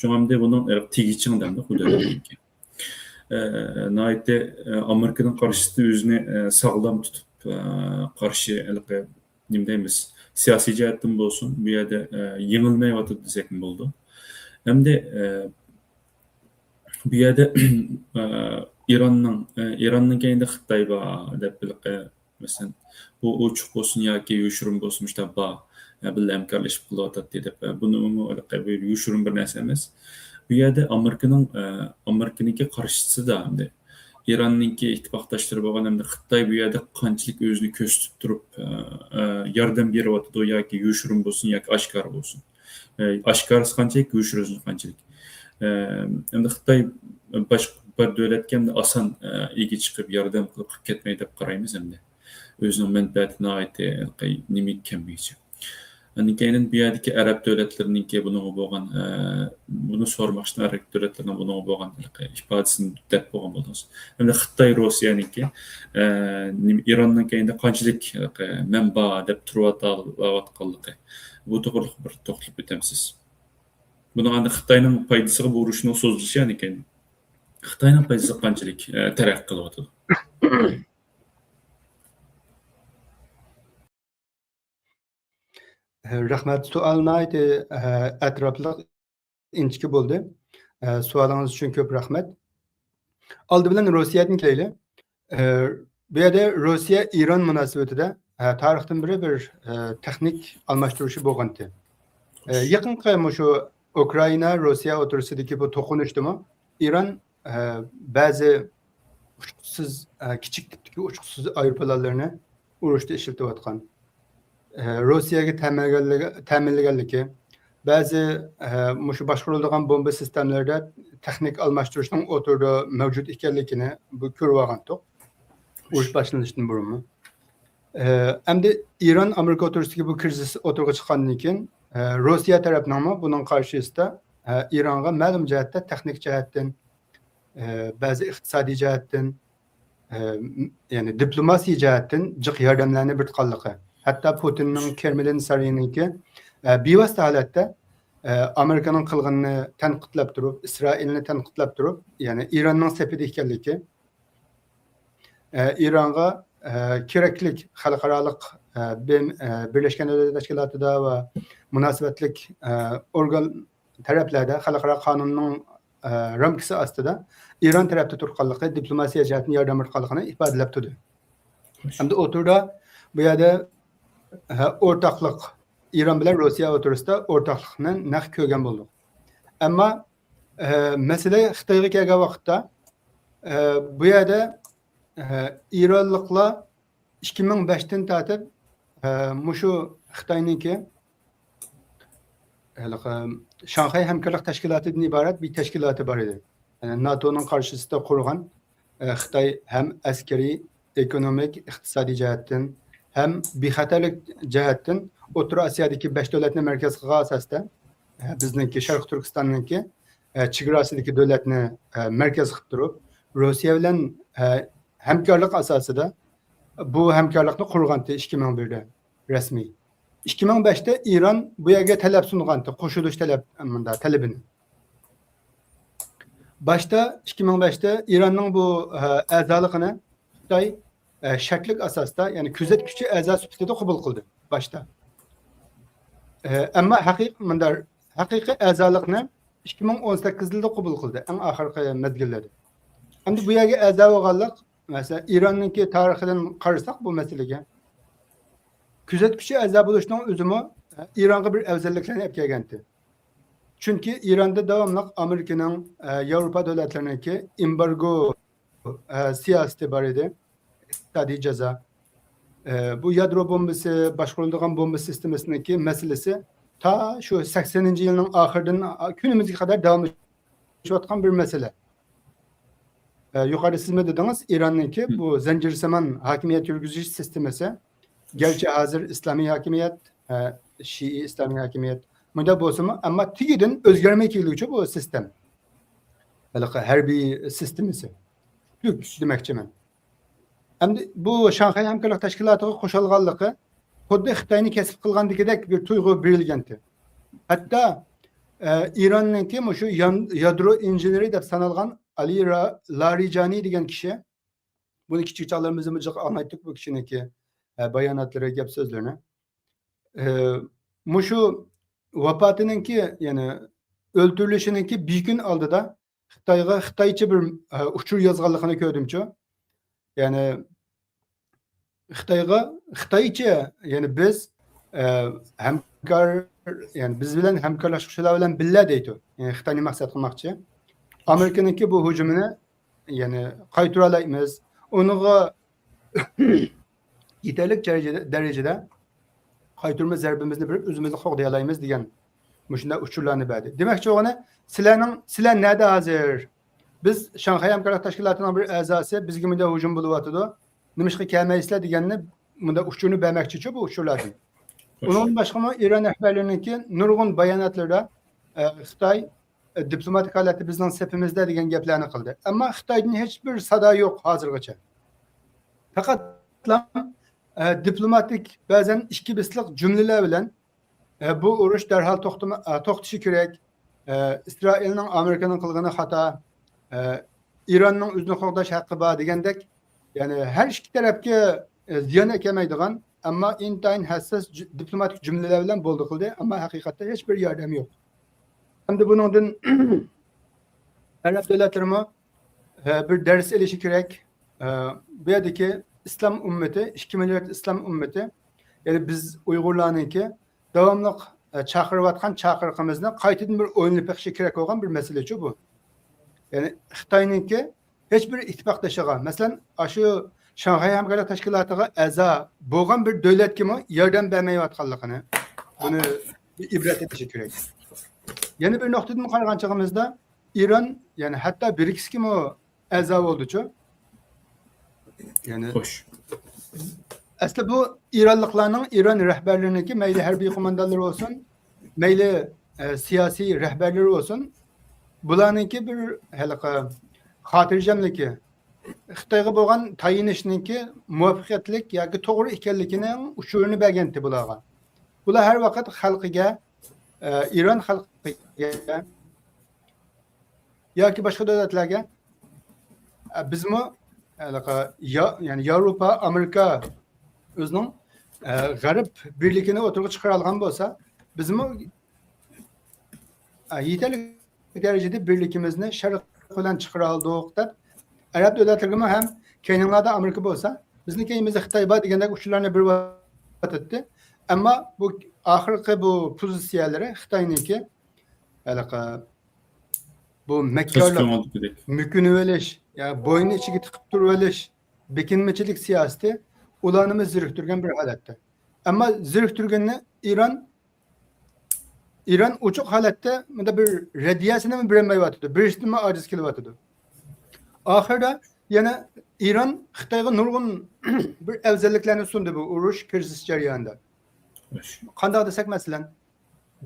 شۇڭا ئەمدى بۇنىڭ، ئە، تېگى چىڭ دەمدۇ بۇ دۆلەتنىڭكى. ئە، ناھايىتى، ئە، ئامېرىكىنىڭ قارشىسىدا ئۆزىنى، ئە، ساغلام تۇتۇپ، ئە، قارشى ھېلىقى نېمە دەيمىز، سىياسىي جەھەتتىن بولسۇن، بۇ يەردە، ئە، يېڭىلمەيۋاتىدۇ دېسەكمۇ بولىدۇ. ئەمدى، ئە، بۇ يەردە، ئە، ئىراننىڭ، ئە، ئىراننىڭ كەينىدە خىتاي بار دەپ، ھېلىقى، مەسىلەن، بۇ ئوچۇق بولسۇن ياكى يوشۇرۇن بولسۇن، مۇشۇنداق بار، ئە، بىللە ھەمكارلىشىپ قىلىۋاتاتتى دەپ، ئە، بۇنىمۇ ھېلىقى بىر يوشۇرۇن بىر نەرسە ئەمەس. بۇ يەردە ئامېرىكىنىڭ، ئە، ئامېرىكىنىڭكى قارشىسىدا ئەمدى ئىراننىڭكى ئىتتىپاقداشلىرى بولغان ئەمدى خىتاي بۇ يەردە قانچىلىك ئۆزىنى كۆرسىتىپ تۇرۇپ، ئە، ئە، ياردەم بېرىۋاتىدۇ ياكى يوشۇرۇن بولسۇن ياكى ئاشكارا بولسۇن. ئە، ئاشكارىسى قانچىلىك، يوشۇرۇنى قانچىلىك. ئە، ئەمدى خىتاي باشقا بىر دۆلەتكە ئەمدى ئاسان، ئە، ئىگە چىقىپ ياردەم قىلىپ، قىلىپ كەتمەيدۇ دەپ قارايمىز ئەمدى. ئۆزىنىڭ مەنپەئەتى ناھايىتى نېمە ئىكەنلىكىچە. ئاندىن كېيىن بۇ يەردىكى ئەرەب دۆلەتلىرىنىڭكى بۇنىڭغا بولغان، ئە، بۇنى سورىماق ئۈچۈن ئەرەب دۆلەتلىرىنىڭ بۇنىڭغا بولغان ھېلىقى ئىپادىسىنى دەپ بولغان بولدىڭىز. ئەمدى خىتاي روسىيەنىڭكى، ئە، نېمە، ئىراننىڭكى ئەمدى قانچىلىك ھېلىقى مەنبە دەپ تۇرۇۋاتقانلىقى، بۇ توغرىلىق بىر توختىلىپ ئۆتەمسىز؟ بۇنىڭ ئەمدى خىتاينىڭ پايدىسىغا بۇ ئۇرۇشنىڭ سوزۇلۇشى، يەنى خىتاينىڭ پايدىسىغا قانچىلىك، ئە، تەرەققىي قىلىۋاتىدۇ؟ رەھمەت. سوئال ناھايىتى، ئە، ئەتراپلىق، ئىنچىكە بولدى. ئە، سوئالىڭىز ئۈچۈن كۆپ رەھمەت. ئالدى بىلەن روسىيەدىن كېلەيلى. ئە، بۇ يەردە روسىيە ئىران مۇناسىۋىتىدە، ئە، تارىختىن بېرى بىر، ئە، تېخنىك ئالماشتۇرۇشى بولغانتى. ئە، يېقىنقى مۇشۇ ئۇكرائىنا، روسىيە ئوتتۇرىسىدىكى بۇ توقۇنۇشتىمۇ ئىران، ئە، بەزى ئۇچقۇچىسىز، ئە، كىچىك تىپتىكى ئۇچقۇچىسىز ئايروپىلانلىرىنى ئۇرۇشتا ئىشلىتىۋاتقان. ئە، روسىيەگە تەمىنلىگەنلىكى، تەمىنلىگەنلىكى، بەزى، ئە، مۇشۇ باشقۇرۇلىدىغان بومبا سىستېمىلىرىدا تېخنىك ئالماشتۇرۇشنىڭ ئوتتۇرىدا مەۋجۇت ئىكەنلىكىنى بۇ كۆرۈۋالغانتۇق. ئۇرۇش باشلىنىشتىن بۇرۇنمۇ. ئە، ئەمدى ئىران ئامېرىكا ئوتتۇرىسىدىكى بۇ كىرىزىس ئوتتۇرىغا چىققاندىن كېيىن، ئە، روسىيە تەرەپنىڭمۇ بۇنىڭ قارشىسىدا، ئە، ئىرانغا مەلۇم جەھەتتە تېخنىك جەھەتتىن، ئە، بەزى ئىقتىسادىي جەھەتتىن، ئە، يەنى دىپلوماسىيە جەھەتتىن جىق ياردەملەرنى بېرىدىغانلىقى، ھەتتا پۇتىننىڭ كرېملىن سارىيىنىڭكى، ئە، بىۋاسىتە ھالەتتە، ئە، ئامېرىكىنىڭ قىلغىنىنى تەنقىدلەپ تۇرۇپ، ئىسرائىلنى تەنقىدلەپ تۇرۇپ، يەنى ئىراننىڭ سېپىدە ئىكەنلىكى، ئە، ئىرانغا، ئە، كېرەكلىك خەلقئارالىق، ئە، بىم-، ئە، بىرلەشكەن دۆلەتلەر تەشكىلاتىدا ۋە مۇناسىۋەتلىك، ئە، ئورگان تەرەپلەردە خەلقئارا قانۇننىڭ، ئە، رامكىسى ئاستىدا ئىران تەرەپتە تۇرغانلىقى، دىپلوماتىيە جەھەتتىن ياردەم بېرىدىغانلىقىنى ئىپادىلەپ تۇردى. ئەمدى ئوتتۇرىدا بۇ يەردە، ئە، ئورتاقلىق، ئىران بىلەن روسىيە ئوتتۇرىسىدا ئورتاقلىقنى نەق كۆرگەن بولدۇق. ئەمما، ئە، مەسىلە خىتايغا كەلگەن ۋاقىتتا، ئە، بۇ يەردە، ئە، ئىرانلىقلار ئىككى مىڭ بەشتىن تارتىپ، ئە، مۇشۇ خىتاينىڭكى ھېلىقى شاڭخەي ھەمكارلىق تەشكىلاتىدىن ئىبارەت بىر تەشكىلاتى بار ئىدى. يەنى ناتونىڭ قارشىسىدا قۇرغان، ئە، خىتاي ھەم ئەسكىرىي، ئېكونومىك، ئىقتىسادىي جەھەتتىن ھەم بىخەتەرلىك جەھەتتىن ئوتتۇرا ئاسىيادىكى بەش دۆلەتنى مەركەز قىلغان ئاساستا، ئە، بىزنىڭكى شەرقىي تۈركىستاننىڭكى، ئە، چېگراسىدىكى دۆلەتنى، ئە، مەركەز قىلىپ تۇرۇپ، روسىيە بىلەن، ئە، ھەمكارلىق ئاساسىدا بۇ ھەمكارلىقنى قۇرغانتى ئىككى مىڭ بىردە رەسمىي. ئىككى مىڭ بەشتە ئىران بۇ يەرگە تەلەپ سۇنغانتى، قوشۇلۇش تەلەپ، مۇنداق تەلىپىنى. باشتا ئىككى مىڭ بەشتە ئىراننىڭ بۇ، ئە، ئەزالىقىنى خىتاي، ئە، شەرتلىك ئاساستا، يەنى كۆزەتكۈچى ئەزا سۈپىتىدە قوبۇل قىلدى باشتا. ئە، ئەمما ھەقىقىي، مۇنداق، ھەقىقىي ئەزالىقنى ئىككى مىڭ ئون سەككىز يىلدا قوبۇل قىلدى، ئەڭ ئاخىرقى مەزگىللەردە. ئەمدى بۇ يەرگە ئەزا بولغانلىق، مەسىلەن، ئىراننىڭكى تارىخىدىن قارىساق بۇ مەسىلىگە، كۆزەتكۈچى ئەزا بولۇشنىڭ ئۆزىمۇ ئىرانغا بىر ئەۋزەللىكلەرنى ئەپ كەلگەنتى. چۈنكى ئىراندا داۋاملىق ئامېرىكىنىڭ، ئە، ياۋروپا دۆلەتلىرىنىڭكى ئېمبارگو، ئە، سىياسىتى بار ئىدى. ئىقتىسادىي جازا. ئە، بۇ يادرو بومبىسى، باشقۇرۇلىدىغان بومبا سىستېمىسىنىڭكى مەسىلىسى تا شۇ سەكسىنىنچى يىلنىڭ ئاخىرىدىن، ئا، كۈنىمىزگە قەدەر داۋاملىشىۋاتقان بىر مەسىلە. ئە، يۇقىرىدا سىزمۇ دېدىڭىز، ئىراننىڭكى بۇ زەنجىرسىمان ھاكىمىيەت يۈرگۈزۈش سىستېمىسى، گەرچە ھازىر ئىسلامىي ھاكىمىيەت، ئە، شىئى ئىسلامىي ھاكىمىيەت، مۇنداق بولسىمۇ، ئەمما تېگىدىن ئۆزگەرمەي كېلىدىچۇ بۇ سىستېم. ھېلىقى ھەربىي سىستېمىسى. تۈك دېمەكچىمەن. ئەمدى بۇ شاڭخەي ھەمكارلىق تەشكىلاتىغا قوشۇلغانلىقى خۇددى خىتاينى كەسىپ قىلغاندىكىدەك بىر تۇيغۇ بېرىلگەنتى. ھەتتا، ئە، ئىراننىڭكى مۇشۇ يان-، يادرو ئىنژېنېرى دەپ سانالغان ئالى را-، لارىجانى دېگەن كىشى، بۇنى كىچىك چاغلىرىمىزدىمۇ جىق ئاڭلايتتۇق بۇ كىشىنىڭكى، ئە، باياناتلىرى، گەپ سۆزلىرىنى. ئە، مۇشۇ ۋاپاتىنىڭكى، يەنى ئۆلتۈرۈلۈشىنىڭكى بىر كۈن ئالدىدا خىتايغا خىتايچە بىر، ئە، ئۇچۇر يازغانلىقىنى كۆردۈمچۇ. يەنى خىتايغا، خىتايچە، يەنى بىز، ئە، ھەمكار، يەنى بىز بىلەن ھەمكارلاشقۇچىلار بىلەن بىللە دەيدۇ. يەنى خىتاينى مەقسەت قىلماقچى. ئامېرىكىنىڭكى بۇ ھۇجۇمىنى، يەنى قايتۇرالايمىز. ئۇنىڭغا يېتەرلىك دەرىجىدە، دەرىجىدە قايتۇرما زەربىمىزنى بېرىپ، ئۆزىمىزنى قوغدىيالايمىز دېگەن مۇشۇنداق ئۇچۇرلارنى بەردى. دېمەكچى بولغىنى، سىلەرنىڭ، سىلەر نەدە ھازىر؟ بىز شاڭخەي ھەمكارلىق تەشكىلاتىنىڭ بىر ئەزاسى، بىزگە مۇنداق ھۇجۇم بولۇۋاتىدۇ. نېمىشقا كەلمەيسىلەر دېگەننى، مۇنداق ئۇچۇرنى بەرمەكچىچۇ بۇ ئۇچۇرلاردىن. ئۇنىڭدىن باشقىمۇ ئىران رەھبەرلىرىنىڭكى نۇرغۇن باياناتلىرىدا، ئە، خىتاي، ئە، دىپلوماتىك ھالەتتە بىزنىڭ سېپىمىزدە دېگەن گەپلەرنى قىلدى. ئەمما خىتايدىن ھېچبىر سادا يوق ھازىرغىچە. پەقەتلا، ئە، دىپلوماتىك بەزەن ئىككى بېسىقلىق جۈملىلەر بىلەن، ئە، بۇ ئۇرۇش دەرھال توختىما-، ئە، توختىشى كېرەك، ئە، ئىسرائىلنىڭ، ئامېرىكىنىڭ قىلغىنى خاتا، ئە، ئىراننىڭ ئۆزىنى قوغداش ھەققى بار دېگەندەك، يەنى ھەر ئىككى تەرەپكە، ئە، زىيان ئەكەلمەيدىغان، ئەمما ئىنتايىن ھەسساس جۈ-، دىپلوماتىك جۈملىلەر بىلەن بولدى قىلدى، ئەمما ھەقىقەتتە ھېچبىر ياردەم يوق. ئەمدى بۇنىڭدىن ئەرەب دۆلەتلىرىمۇ، ئە، بىر دەرس ئېلىشى كېرەك. ئە، بۇ يەردىكى ئىسلام ئۈممىتى، ئىككى مىليارد ئىسلام ئۈممىتى، يەنى بىز ئۇيغۇرلارنىڭكى داۋاملىق، ئە، چاقىرىۋاتقان چاقىرىقىمىزنى قايتىدىن بىر ئويلىنىپ بېقىشى كېرەك بولغان بىر مەسىلىچۇ بۇ. يەنى خىتاينىڭكى ھېچ بىر ئىتتىپاقدىشىغا، مەسىلەن، ئاشۇ شاڭخەي ھەمكارلىق تەشكىلاتىغا ئەزا بولغان بىر دۆلەتكىمۇ ياردەم بەرمەيۋاتقانلىقىنى، بۇنى بىر ئىبرەت ئېلىشى كېرەك. يەنە بىر نۇقتىدىن قارىغان چېغىمىزدا، ئىران، يەنى ھەتتا برىكسكىمۇ ئەزا بولدىچۇ. يەنى خوش. ئەسلى بۇ ئىرانلىقلارنىڭ، ئىران رەھبەرلىرىنىڭكى، مەيلى ھەربىي قوماندانلىرى بولسۇن، مەيلى، ئە، سىياسىي رەھبەرلىرى بولسۇن، بۇلارنىڭكى بىر ھېلىقى خاتىرجەملىكى، خىتايغا بولغان تايىنىشنىڭكى مۇۋەپپەقىيەتلىك ياكى توغرا ئىكەنلىكىنىڭ ئۇچۇرىنى بەرگەنتى بۇلارغا. بۇلار ھەر ۋاقىت خەلقىگە، ئە، ئىران خەلقىگە ياكى باشقا دۆلەتلەرگە، ئە، بىزمۇ، ھېلىقى يا-، يەنى ياۋروپا، ئامېرىكا ئۆزىنىڭ، ئە، غەرب بىرلىكىنى ئوتتۇرىغا چىقىرالىغان بولسا، بىزمۇ، ئە، يېتەرلىك دەرىجىدە بىرلىكىمىزنى شەرق بىلەن چىقىرالىدۇق دەپ، ئەرەب دۆلەتلىرىگىمۇ ھەم كەينىڭلاردا ئامېرىكا بولسا، بىزنىڭ كەينىمىزدە خىتاي بار دېگەندەك ئۇچۇرلارنى بېرىۋاتاتتى. ئەمما بۇ ئاخىرقى بۇ پوزىتسىيەلىرى خىتاينىڭكى، ھېلىقى بۇ مەككارلىق، مۆكۈنۈۋېلىش، يا بوينى ئىچىگە تىقىپ تۇرۇۋېلىش، بېكىنمىچىلىك سىياسىتى ئۇلارنىمۇ زېرىكتۈرگەن بىر ھالەتتە. ئەمما زېرىكتۈرگىنىنى ئىران، ئىران ئوچۇق ھالەتتە مۇنداق بىر رەددىيەسىنىمۇ بېرەلمەيۋاتىدۇ، بېرىشتىنمۇ ئاجىز كېلىۋاتىدۇ. ئاخىرىدا يەنە ئىران خىتايغا نۇرغۇن بىر ئەۋزەللىكلەرنى سۇندى بۇ ئۇرۇش، كىرىزىس جەريانىدا. قانداق دېسەك، مەسىلەن،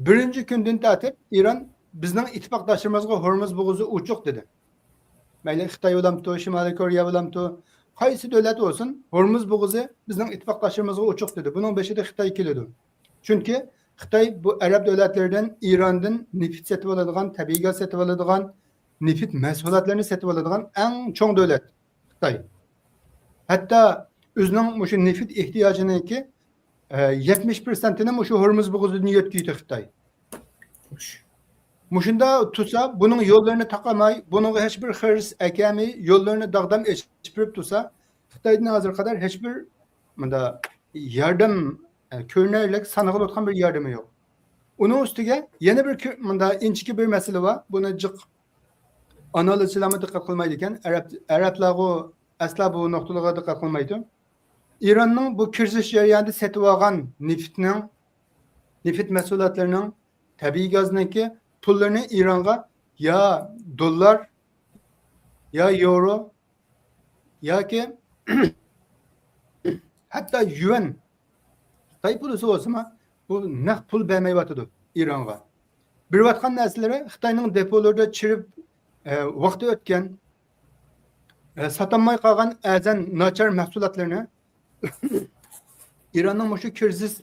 بىرىنچى كۈندىن تارتىپ ئىران بىزنىڭ ئىتتىپاقداشلىرىمىزغا ھورمۇز بوغۇزى ئوچۇق دېدى. مەيلى خىتاي بولامتۇ، شىمالىي كورېيە بولامتۇ، قايسى دۆلەت بولسۇن، ھورمۇز بوغۇزى بىزنىڭ ئىتتىپاقداشلىرىمىزغا ئوچۇق دېدى. بۇنىڭ بېشىدا خىتاي كېلىدۇ. چۈنكى خىتاي بۇ ئەرەب دۆلەتلىرىدىن، ئىراندىن نېفىت سېتىۋالىدىغان، تەبىئىي گاز سېتىۋالىدىغان، نېفىت مەھسۇلاتلىرىنى سېتىۋالىدىغان ئەڭ چوڭ دۆلەت خىتاي. ھەتتا ئۆزىنىڭ مۇشۇ نېفىت ئېھتىياجىنىڭكى، ئە، يەتمىش پىرسەنتىنى مۇشۇ ھورمۇز بوغۇزىدىن يۆتكىيدۇ خىتاي. مۇشۇنداق تۇرسا، بۇنىڭ يوللىرىنى تاقىماي، بۇنىڭغا ھېچبىر خىرىس ئەكەلمەي، يوللىرىنى داغدام ئېچىپ بېرىپ تۇرسا، خىتايدىن ھازىرغا قەدەر ھېچبىر مۇنداق ياردەم، ئە، كۆرۈنەرلىك سانىغىلى بىر ياردىمى يوق. ئۇنىڭ ئۈستىگە يەنە بىر كۆ-، مۇنداق ئىنچىكە بىر مەسىلە بار. بۇنى جىق ئانالىزچىلارمۇ دىققەت قىلمايدىكەن. ئەرەب، ئەرەبلارغۇ ئەسلا بۇ نۇقتىلارغا دىققەت قىلمايدۇ. ئىراننىڭ بۇ كىرىزىس جەريانىدا سېتىۋالغان نېفىتنىڭ، نېفىت مەھسۇلاتلىرىنىڭ، تەبىئىي گازنىڭكى پۇللىرىنى ئىرانغا يا دوللار، يا يورو، ياكى ھەتتا يۈەن، خىتاي پۇلىسى بولسىمۇ، بۇ نەق پۇل بەرمەيۋاتىدۇ ئىرانغا. بېرىۋاتقان نەرسىلىرى خىتاينىڭ دېپولىرىدا چىرىپ، ئە، ۋاقتى ئۆتكەن، ئە، ساتالماي قالغان ئەرزان، ناچار مەھسۇلاتلىرىنى ئىراننىڭ مۇشۇ كىرىزىس،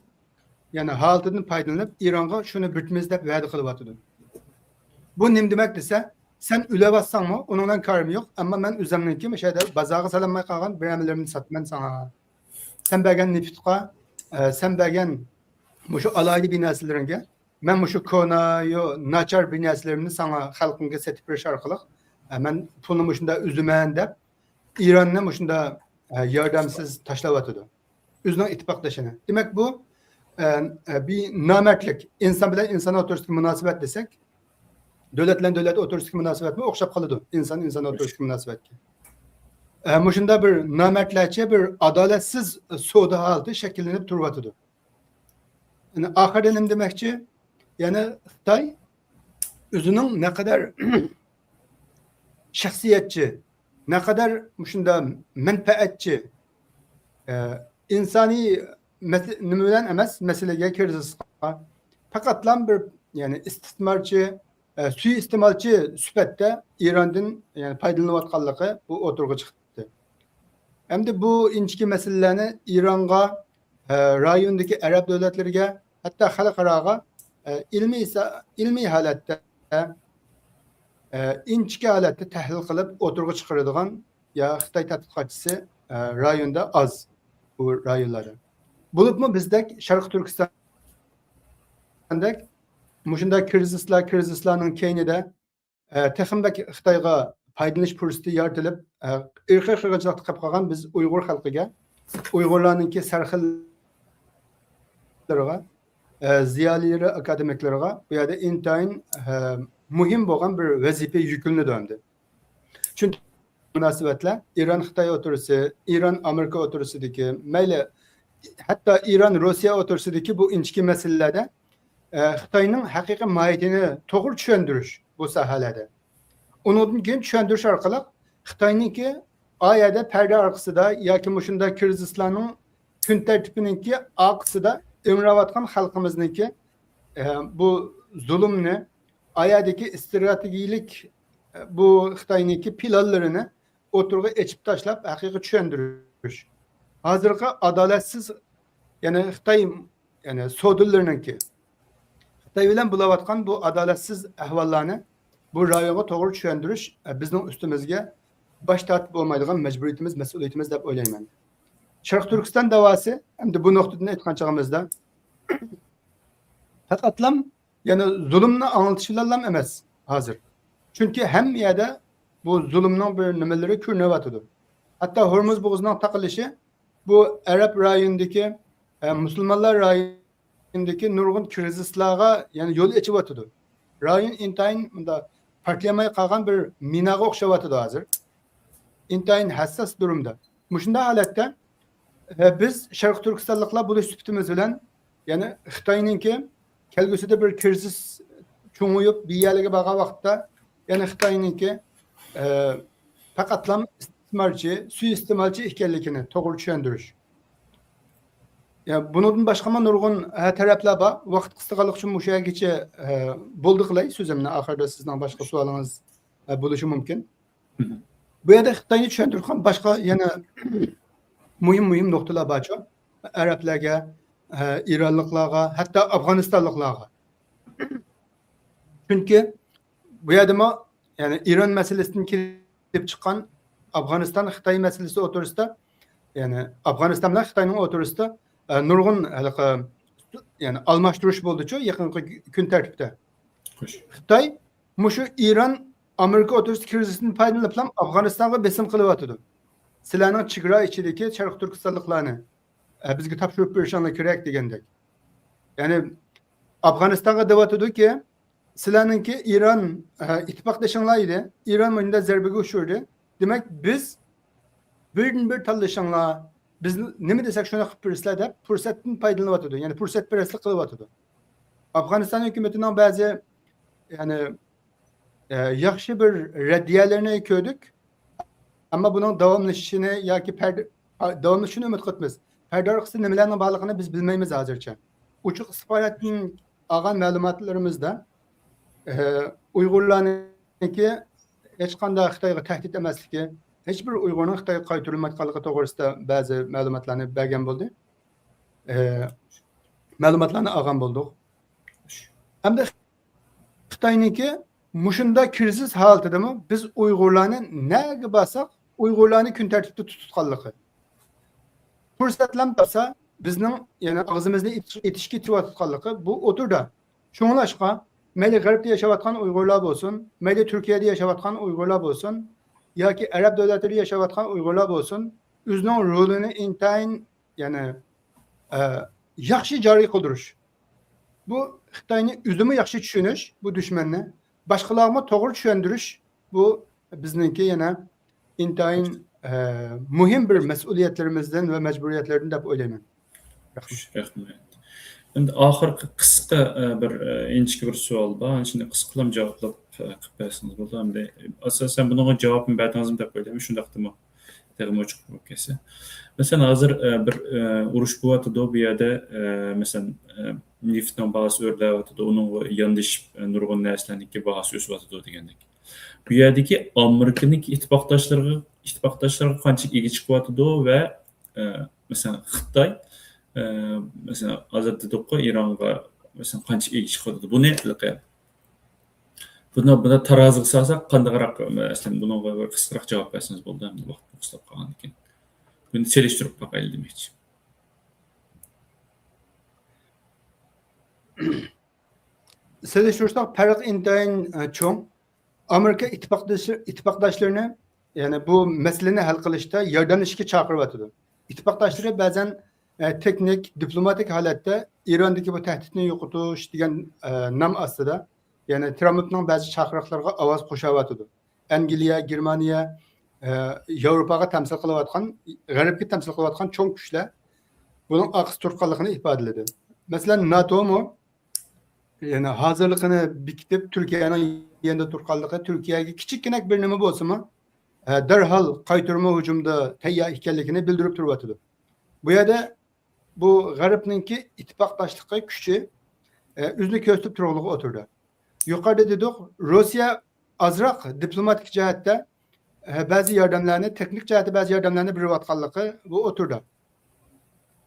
يەنى ھالىتىدىن پايدىلىنىپ، ئىرانغا شۇنى بېرىمىز دەپ ۋەدە قىلىۋاتىدۇ. بۇ نېمە دېمەك دېسە، سەن ئۆلۈۋاتساڭمۇ، ئۇنىڭ بىلەن كارىم يوق، ئەمما مەن ئۆزۈمنىڭكى مۇشۇ يەردە بازارغا سالالماي قالغان بىرەمىلىرىمنى ساتىمەن ساڭا. سەن بەرگەن نېفىتقا، ئە، سەن بەرگەن مۇشۇ ئالاھىدە بىر نەرسىلىرىڭگە، مەن مۇشۇ كونا، يو، ناچار بىر نەرسىلىرىمنى ساڭا، خەلقىڭگە سېتىپ بېرىش ئارقىلىق، ئە، مەن پۇلنى مۇشۇنداق ئۈزىمەن دەپ، ئىراننى مۇشۇنداق، ئە، ياردەمسىز تاشلاۋاتىدۇ. ئۆزىنىڭ ئىتتىپاقدىشىنى. دېمەك، بۇ، ئە، ئە، بىر نامەردلىك. ئىنسان بىلەن ئىنسان ئوتتۇرىسىدىكى مۇناسىۋەت دېسەك، دۆلەت بىلەن دۆلەت ئوتتۇرىسىدىكى مۇناسىۋەتمۇ ئوخشاپ قالىدۇ. ئىنسان ئىنسان ئوتتۇرىسىدىكى مۇناسىۋەتكە. ئە، مۇشۇنداق بىر نامەردلەرچە بىر ئادالەتسىز سودا ھالىتى شەكىللىنىپ تۇرۇۋاتىدۇ. يەنى ئاخىرىدا نېمە دېمەكچى؟ يەنى خىتاي ئۆزىنىڭ نەقەدەر شەخسىيەتچى، نەقەدەر مۇشۇنداق مەنپەئەتچى، ئە، ئىنسانىي مەس-، نېمە بىلەن ئەمەس، مەسىلىگە، كىرىزىسقا پەقەتلا بىر، يەنى ئىستىسمارچى، ئە، سۇيىئىستېمالچى سۈپەتتە ئىراندىن، يەنى پايدىلىنىۋاتقانلىقى بۇ ئوتتۇرىغا چىقتى. ئەمدى بۇ ئىنچىكە مەسىلىلەرنى ئىرانغا، ئە، رايوندىكى ئەرەب دۆلەتلىرىگە، ھەتتا خەلقئاراغا، ئە، ئىلمىي سا-، ئىلمىي ھالەتتە، ئە، ئىنچىكە ھالەتتە تەھلىل قىلىپ ئوتتۇرىغا چىقىرىدىغان يا خىتاي تەتقىقاتچىسى، ئە، رايوندا ئاز، بۇ رايونلاردا. بولۇپمۇ بىزدەك شەرقىي تۈركىستاندەك مۇشۇنداق كىرىزىسلار، كىرىزىسلارنىڭ كەينىدە، ئە، تېخىمۇ بەك خىتايغا پايدىلىنىش پۇرسىتى يارىتىلىپ، ئە، ئىرقىي قىرغىنچىلىقتا قېلىپ قالغان بىز ئۇيغۇر خەلقىگە، ئۇيغۇرلارنىڭكى سەرخىللىرىغا، ئە، زىيالىيلىرى، ئاكادېمىكلىرىغا بۇ يەردە ئىنتايىن، ئە، مۇھىم بولغان بىر ۋەزىپە يۈكلىنىدۇ ئەمدى. چۈنكى مۇناسىۋەتلەر ئىران-خىتاي ئوتتۇرىسى، ئىران-ئامېرىكا ئوتتۇرىسىدىكى، مەيلى، ھەتتا ئىران-روسىيە ئوتتۇرىسىدىكى بۇ ئىنچىكە مەسىلىلەردە، ئە، خىتاينىڭ ھەقىقىي ماھىيىتىنى توغرا چۈشەندۈرۈش بۇ ساھەلەردە. ئۇنىڭدىن كېيىن چۈشەندۈرۈش ئارقىلىق خىتاينىڭكى ئا يەردە پەردە ئارقىسىدا ياكى مۇشۇنداق كىرىزىسلارنىڭ كۈن تەرتىپىنىڭكى ئارقىسىدا ئىڭراۋاتقان خەلقىمىزنىڭكى، ئە، بۇ زۇلۇمنى، ئا يەردىكى ئىستراتېگىيىلىك، ئە، بۇ خىتاينىڭكى پىلانلىرىنى ئوتتۇرىغا ئېچىپ تاشلاپ، ھەقىقىي چۈشەندۈرۈش. ھازىرقى ئادالەتسىز، يەنى خىتاي، يەنى سودىلىرىنىڭكى، خىتاي بىلەن بولۇۋاتقان بۇ ئادالەتسىز ئەھۋاللارنى بۇ رايونغا توغرا چۈشەندۈرۈش، ئە، بىزنىڭ ئۈستىمىزگە باش تارتىپ بولمايدىغان مەجبۇرىيىتىمىز، مەسئۇلىيىتىمىز دەپ ئويلايمەن. شەرقىي تۈركىستان داۋاسى، ئەمدى بۇ نۇقتىدىن ئېيتقان چېغىمىزدا، پەقەتلا يەنى زۇلۇمنى ئاڭلىتىش بىلەنلا ئەمەس ھازىر. چۈنكى ھەممە يەردە بۇ زۇلۇمنىڭ بىر نېمىلىرى كۆرۈنۈۋاتىدۇ. ھەتتا ھورمۇز بوغۇزىنىڭ تاقىلىشى بۇ ئەرەب رايونىدىكى، ئە، مۇسۇلمانلار رايونىدىكى نۇرغۇن كىرىزىسلارغا يەنە يول ئېچىۋاتىدۇ. رايون ئىنتايىن مۇنداق پارتلىيالماي قالغان بىر مىناغا ئوخشاۋاتىدۇ ھازىر. ئىنتايىن ھەسساس دۇرۇمدا. مۇشۇنداق ھالەتتە، ئە، بىز شەرقىي تۈركىستانلىقلار بولۇش سۈپىتىمىز بىلەن، يەنى خىتاينىڭكى كەلگۈسىدە بىر كىرىزىس چوڭىيىپ، بىر يەرلەرگە بارغان ۋاقىتتا، يەنى خىتاينىڭكى، ئە، پەقەتلا ئىستىسمارچى، سۇيىئىستېمالچى ئىكەنلىكىنى توغرا چۈشەندۈرۈش. يا، بۇنىڭدىن باشقىمۇ نۇرغۇن، ئە، تەرەپلەر بار. ۋاقىت قىستىغانلىقى ئۈچۈن مۇشۇ يەرگىچە، ئە، بولدى قىلاي سۆزۈمنى. ئاخىرىدا سىزنىڭ باشقا سوئالىڭىز، ئە، بولۇشى مۇمكىن. مهم. بۇ يەردە خىتاينى چۈشەندۈرۈپ قالغان باشقا يەنە مۇھىم، مۇھىم نۇقتىلار بارچۇ. ئەرەبلەرگە، ئە، ئىرانلىقلارغا، ھەتتا ئافغانىستانلىقلارغا. چۈنكى بۇ يەردىمۇ، يەنى ئىران مەسىلىسىدىن كېلىپ چىققان ئافغانىستان خىتاي مەسىلىسى ئوتتۇرىسىدا، يەنى ئافغانىستان بىلەن خىتاينىڭ ئوتتۇرىسىدا، ئە، نۇرغۇن ھېلىقى، يەنى ئالماشتۇرۇش بولدىچۇ يېقىنقى كۈن تەرتىپتە. خوش. خىتاي مۇشۇ ئىران ئامېرىكا ئوتتۇرىسىدىكى كىرىزىستىن پايدىلىنىپلا ئافغانىستانغا بېسىم قىلىۋاتىدۇ. سىلەرنىڭ چېگرا ئىچىدىكى شەرقىي تۈركىستانلىقلارنى، ئە، بىزگە تاپشۇرۇپ بېرىشىڭلار كېرەك دېگەندەك. يەنى ئافغانىستانغا دەۋاتىدۇكى، سىلەرنىڭكى ئىران، ئە، ئىتتىپاقدىشىڭلار ئىدى. ئىران مۇنداق زەربىگە ئۇچرىدى. دېمەك، بىز بىردىنبىر تاللىشىڭلار، بىز نېمە دېسەك شۇنى قىلىپ بېرىسىلەر دەپ پۇرسەتتىن پايدىلىنىۋاتىدۇ. يەنى پۇرسەتپەرەسلىك قىلىۋاتىدۇ. ئافغانىستان ھۆكۈمىتىنىڭ بەزى، يەنى، ئە، ياخشى بىر رەددىيەلىرىنى كۆردۇق. ئەمما بۇنىڭ داۋاملىشىشىنى ياكى پەردە-، داۋاملىشىشىنى ئۈمىد قىلىمىز. پەردە ئارقىسىدا نېمىلەرنىڭ بارلىقىنى بىز بىلمەيمىز ھازىرچە. ئوچۇق ئىستىخباراتتىن ئالغان مەلۇماتلىرىمىزدا، ئە، ئۇيغۇرلارنىڭكى ھېچقانداق خىتايغا تەھدىت ئەمەسلىكى، ھېچبىر ئۇيغۇرنىڭ خىتايغا قايتۇرۇلمايدىغانلىقى توغرىسىدا بەزى مەلۇماتلارنى بەرگەن بولدى. ئە، مەلۇماتلارنى ئالغان بولدۇق. ئەمدى خىتاينىڭكى مۇشۇنداق كىرىزىس ھالىتىدىمۇ بىز ئۇيغۇرلارنى نەگە بارساق، ئۇيغۇرلارنى كۈن تەرتىپتە تۇتۇۋاتقانلىقى، پۇرسەتلەم تاپسا، بىزنىڭ يەنە ئاغزىمىزنى ئېتىش-، ئېتىشكە ئېتىۋاتقانلىقى بۇ ئوتتۇرىدا. شۇڭلاشقا، مەيلى غەربتە ياشاۋاتقان ئۇيغۇرلار بولسۇن، مەيلى تۈركىيەدە ياشاۋاتقان ئۇيغۇرلار بولسۇن، ياكى ئەرەب دۆلەتلىرىدە ياشاۋاتقان ئۇيغۇرلار بولسۇن، ئۆزىنىڭ رولىنى ئىنتايىن، يەنى، ئە، ياخشى جارى قىلدۇرۇش. بۇ خىتاينى ئۆزىمۇ ياخشى چۈشىنىش، بۇ دۈشمەننى، باشقىلارغىمۇ توغرا چۈشەندۈرۈش، بۇ بىزنىڭكى يەنە ئىنتايىن، ئە، مۇھىم بىر مەسئۇلىيەتلىرىمىزدىن ۋە مەجبۇرىيەتلىرىدىن دەپ ئويلايمەن. رەھمەت. رەھمەت. ئەمدى ئاخىرقى قىسقا، ئە، بىر، ئە، ئىنچىكە بىر سوئال بار. شۇنى قىسقىلام جاۋابلاپ، ئە، قىلىپ بەرسىڭىز بولىدۇ. ئەمدى ئاساسەن بۇنىڭغا جاۋابنى بەردىڭىزمۇ دەپ ئويلايمەن. شۇنداقتىمۇ؟ تېخىمۇ ئوچۇق بولۇپ كەتسە. مەسىلەن، ھازىر، ئە، بىر، ئە، ئۇرۇش بولۇۋاتىدۇ بۇ يەردە، ئە، مەسىلەن، ئە، نېفىتنىڭ باھاسى ئۆرلەۋاتىدۇ، ئۇنىڭغا ياندىشىپ، ئە، نۇرغۇن نەرسىلەرنىڭكى باھاسى ئۆسۈۋاتىدۇ دېگەندەك. بۇ يەردىكى ئامېرىكىنىڭكى ئىتتىپاقداشلىرىغا، ئىتتىپاقداشلىرىغا قانچە ئىگە چىقىۋاتىدۇ ۋە، ئە، مەسىلەن، خىتاي، ئە، مەسىلەن، ھازىر دېدۇققۇ، ئىرانغا، مەسىلەن، قانچە ئىگە چىقىۋاتىدۇ. بۇنى بۇنى، بۇنى تارازىغا سالساق قانداقراق، مەسىلەن، بۇنىڭغا بىر قىسقىراق جاۋاب بەرسىڭىز بولدى، ئەمدى ۋاقىت قىستاپ قالغاندىكىن. بۇنى سېلىشتۇرۇپ باقايلى دېمەكچى. سېلىشتۇرۇشتا پەرق ئىنتايىن، ئە، چوڭ. ئامېرىكا ئىتتىپاقدىشى-، ئىتتىپاقداشلىرىنى، يەنى بۇ مەسىلىنى ھەل قىلىشتا ياردەملىشىشكە چاقىرىۋاتىدۇ. ئىتتىپاقداشلىرى بەزەن، ئە، تېخنىك، دىپلوماتىك ھالەتتە ئىراندىكى بۇ تەھدىتنى يوقىتىش دېگەن، ئە، نام ئاستىدا، يەنى ترامپنىڭ بەزى چاقىرىقلىرىغا ئاۋاز قوشاۋاتىدۇ. ئەنگلىيە، گېرمانىيە، ئە، ياۋروپاغا تەمسىل قىلىۋاتقان، غەربكە تەمسىل قىلىۋاتقان چوڭ كۈچلەر بۇنىڭ ئارقىسى تۇرۇپ قالغانلىقىنى ئىپادىلىدى. مەسىلەن، ناتومۇ، يەنى ھازىرلىقىنى بېكىتىپ، تۈركىيەنىڭ يېنىدا تۇرغانلىقى، تۈركىيەگە كىچىككىنە بىر نېمە بولسىمۇ، ئە، دەرھال قايتۇرما ھۇجۇمدا تەييار ئىكەنلىكىنى بىلدۈرۈپ تۇرۇۋاتىدۇ. بۇ يەردە بۇ غەربنىڭكى ئىتتىپاقداشلىقى كۈچى، ئە، ئۆزىنى كۆرسىتىپ تۇرغانلىقى ئوتتۇرىدا. يۇقىرىدا دېدۇق، روسىيە ئازراق دىپلوماتىك جەھەتتە، ئە، بەزى ياردەملەرنى، تېخنىك جەھەتتە بەزى ياردەملەرنى بېرىۋاتقانلىقى بۇ ئوتتۇرىدا.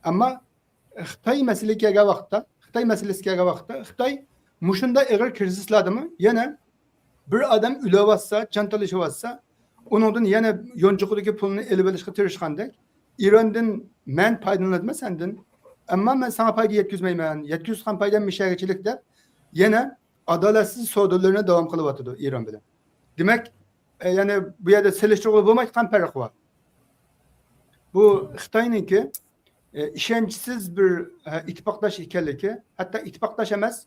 ئەمما خىتاي مەسىلىسى كەلگەن ۋاقىتتا، خىتاي مەسىلىسى كەلگەن ۋاقىتتا، خىتاي مۇشۇنداق ئېغىر كىرىزىسلاردىمۇ يەنە بىر ئادەم ئۆلۈۋاتسا، جان تالىشىۋاتسا، ئۇنىڭدىن يەنە يانچۇقىدىكى پۇلنى ئېلىۋېلىشقا تىرىشقاندەك، ئىراندىن مەن پايدىلىنىۋاتىمەن سەندىن، ئەمما مەن ساڭا پايدا يەتكۈزمەيمەن، يەتكۈزۈۋاتقان پايدام مىشەگىچىلىك دەپ، يەنە ئادالەتسىز سودىلىرىنى داۋام قىلىۋاتىدۇ ئىران بىلەن. دېمەك، ئە، يەنى بۇ يەردە سېلىشتۇرغىلى بولمايدىغان پەرق بار. بۇ خىتاينىڭكى، ئە، ئىشەنچسىز بىر، ئە، ئىتتىپاقداش ئىكەنلىكى، ھەتتا ئىتتىپاقداش ئەمەس،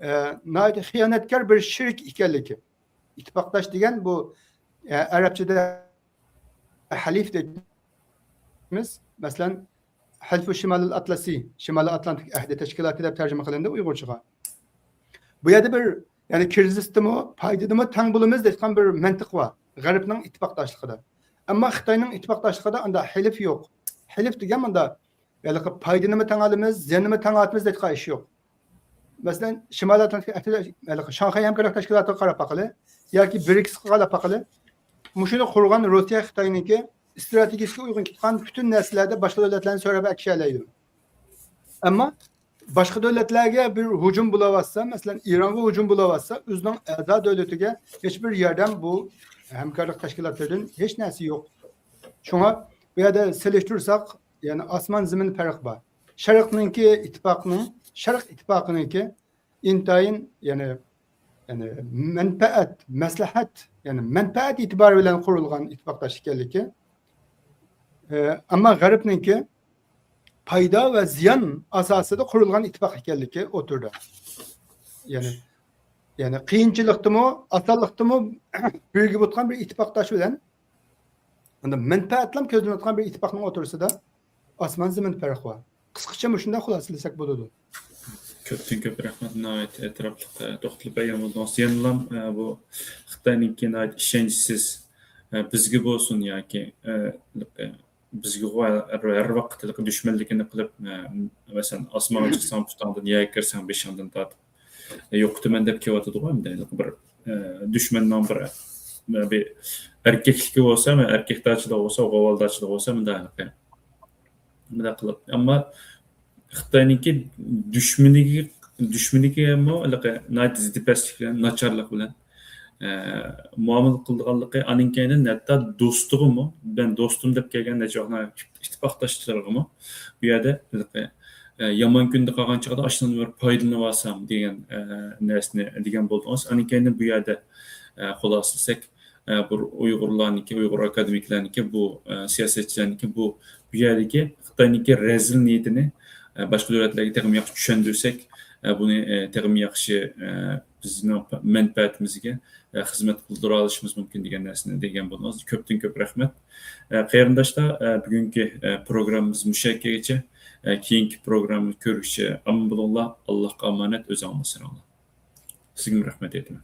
ئە، ناھايىتى خىيانەتكار بىر شېرىك ئىكەنلىكى. ئىتتىپاقداش دېگەن بۇ، ئە، ئەرەبچىدە ھەلىف دەيمىز. مەسىلەن، ھەلفۇ شىمالىل ئەتلىسى، شىمالىي ئاتلانتىك ئەھدى تەشكىلاتى دەپ تەرجىمە قىلىندى ئۇيغۇرچىغا. بۇ يەردە بىر، يەنى كىرىزىستىمۇ، پايدىدىمۇ تەڭ بولىمىز دەيدىغان بىر مەنتىق بار غەربنىڭ ئىتتىپاقداشلىقىدا. ئەمما خىتاينىڭ ئىتتىپاقداشلىقىدا ئانداق ھەلىف يوق. ھەلىف دېگەن مۇنداق، ھېلىقى پايدىنىمۇ تەڭ ئالىمىز، زىياننىمۇ تەڭ ئالىمىز دەيدىغان ئىش يوق. مەسىلەن، شىمالىي ئاتلانتىك ئەھدى، ھېلىقى شاڭخەي ھەمكارلىق تەشكىلاتىغا قاراپ باقىلى ياكى برىكسقا قاراپ باقىلى. مۇشۇنى قۇرغان روسىيە خىتاينىڭكى ئىستراتېگىيىسىگە ئۇيغۇن كەتكەن پۈتۈن نەرسىلەردە باشقا دۆلەتلەرنى سۆرەپ ئەكىشەلەيدۇ. ئەمما باشقا دۆلەتلەرگە بىر ھۇجۇم بولۇۋاتسا، مەسىلەن، ئىرانغا ھۇجۇم بولۇۋاتسا، ئۆزىنىڭ ئەزا دۆلىتىگە ھېچبىر ياردەم بۇ ھەمكارلىق تەشكىلاتلىرىدىن ھېچ نەرسە يوق. شۇڭا بۇ يەردە سېلىشتۇرساق، يەنى ئاسمان زېمىن پەرق بار. شەرقنىڭكى ئىتتىپاقنىڭ، شەرق ئىتتىپاقىنىڭكى ئىنتايىن، يەنى، يەنى مەنپەئەت، مەسلىھەت، يەنى مەنپەئەت ئېتىبارى بىلەن قۇرۇلغان ئىتتىپاقداش ئىكەنلىكى، ئە، ئەمما غەربنىڭكى پايدا ۋە زىيان ئاساسىدا قۇرۇلغان ئىتتىپاق ئىكەنلىكى ئوتتۇرىدا. يەنى، يەنى قىيىنچىلىقتىمۇ، ئاسانلىقتىمۇ بىرگە بولغان بىر ئىتتىپاقداش بىلەن ئاندىن مەنپەئەتلەم كۆزلىنىۋاتقان بىر ئىتتىپاقنىڭ ئوتتۇرىسىدا ئاسمان زېمىن پەرق بار. قىسقىچە مۇشۇنداق خۇلاسىلىسەك بولىدۇ. كۆپتىن كۆپ رەھمەت، ناھايىتى ئەتراپلىق، ئە، توختىلىپ بەرگەن بولدىڭىز. يەنىلا، ئە، بۇ خىتاينىڭكى ناھايىتى ئىشەنچسىز، ئە، بىزگە بولسۇن ياكى، ئە، بىزگە ھەر، ھەر ۋاقىت ھېلىقى دۈشمەنلىكىنى قىلىپ، ئە، مەسىلەن، ئاسمانغا چىقساڭ پۇتۇڭدىن، يەرگە كىرسەڭ بېشىڭدىن تارتىپ، ئە، يوقىتىمەن دەپ كېلىۋاتىدىغۇ ئەمدى. ھېلىقى بىر، ئە، دۈشمەننىڭ بىر، بىر ئەركەكلىكى بولسا، ئەركەكتارچىلىقى بولسا، غوۋالدارچىلىقى بولسا، مۇنداق ھېلىقى مۇنداق قىلىپ، ئەمما خىتاينىڭكى دۈشمىنىگە، دۈشمىنىگىمۇ ھېلىقى ناھايىتى زىددىي پەسلىك بىلەن، ناچارلىق بىلەن، ئە، مۇئامىلە قىلىدىغانلىقى، ئانىڭ كەينىدىن ھەتتا دوستىغىمۇ، مەن دوستۇم دەپ كەلگەن نەچچە ۋاقىت ئىتتىپاقداشلىرىغىمۇ بۇ يەردە ھېلىقى، ئە، يامان كۈندە قالغان چاغدا ئاشۇنىڭدىن بىر پايدىلىنىۋالسام دېگەن، ئە، نەرسىنى دېگەن بولدىڭىز. ئانىڭ كەينىدىن بۇ يەردە، ئە، خۇلاسىلىسەك، ئە، بۇ ئۇيغۇرلارنىڭكى، ئۇيغۇر ئاكادېمىكلارنىڭكى بۇ، ئە، سىياسەتچىلەرنىڭكى بۇ، بۇ يەردىكى خىتاينىڭكى رەزىل نىيىتىنى، ئە، باشقا دۆلەتلەرگە تېخىمۇ ياخشى چۈشەندۈرسەك، ئە، بۇنى، ئە، تېخىمۇ ياخشى، ئە، بىزنىڭ مەنپەئەتىمىزگە، ئە، خىزمەت قىلدۇرالىشىمىز مۇمكىن دېگەن نەرسىنى دېگەن بولدىڭىز. كۆپتىن كۆپ رەھمەت. ئە، قېرىنداشلار، ئە، بۈگۈنكى، ئە، پروگراممىمىز مۇشۇ يەرگىچە. ئە، كېيىنكى پروگراممىدا كۆرۈشكىچە ئامان بولۇڭلار. ئاللاھقا ئامانەت، ئۆزۈڭلارنى ئاسراڭلار. سىزگىمۇ رەھمەت ئېيتىمەن.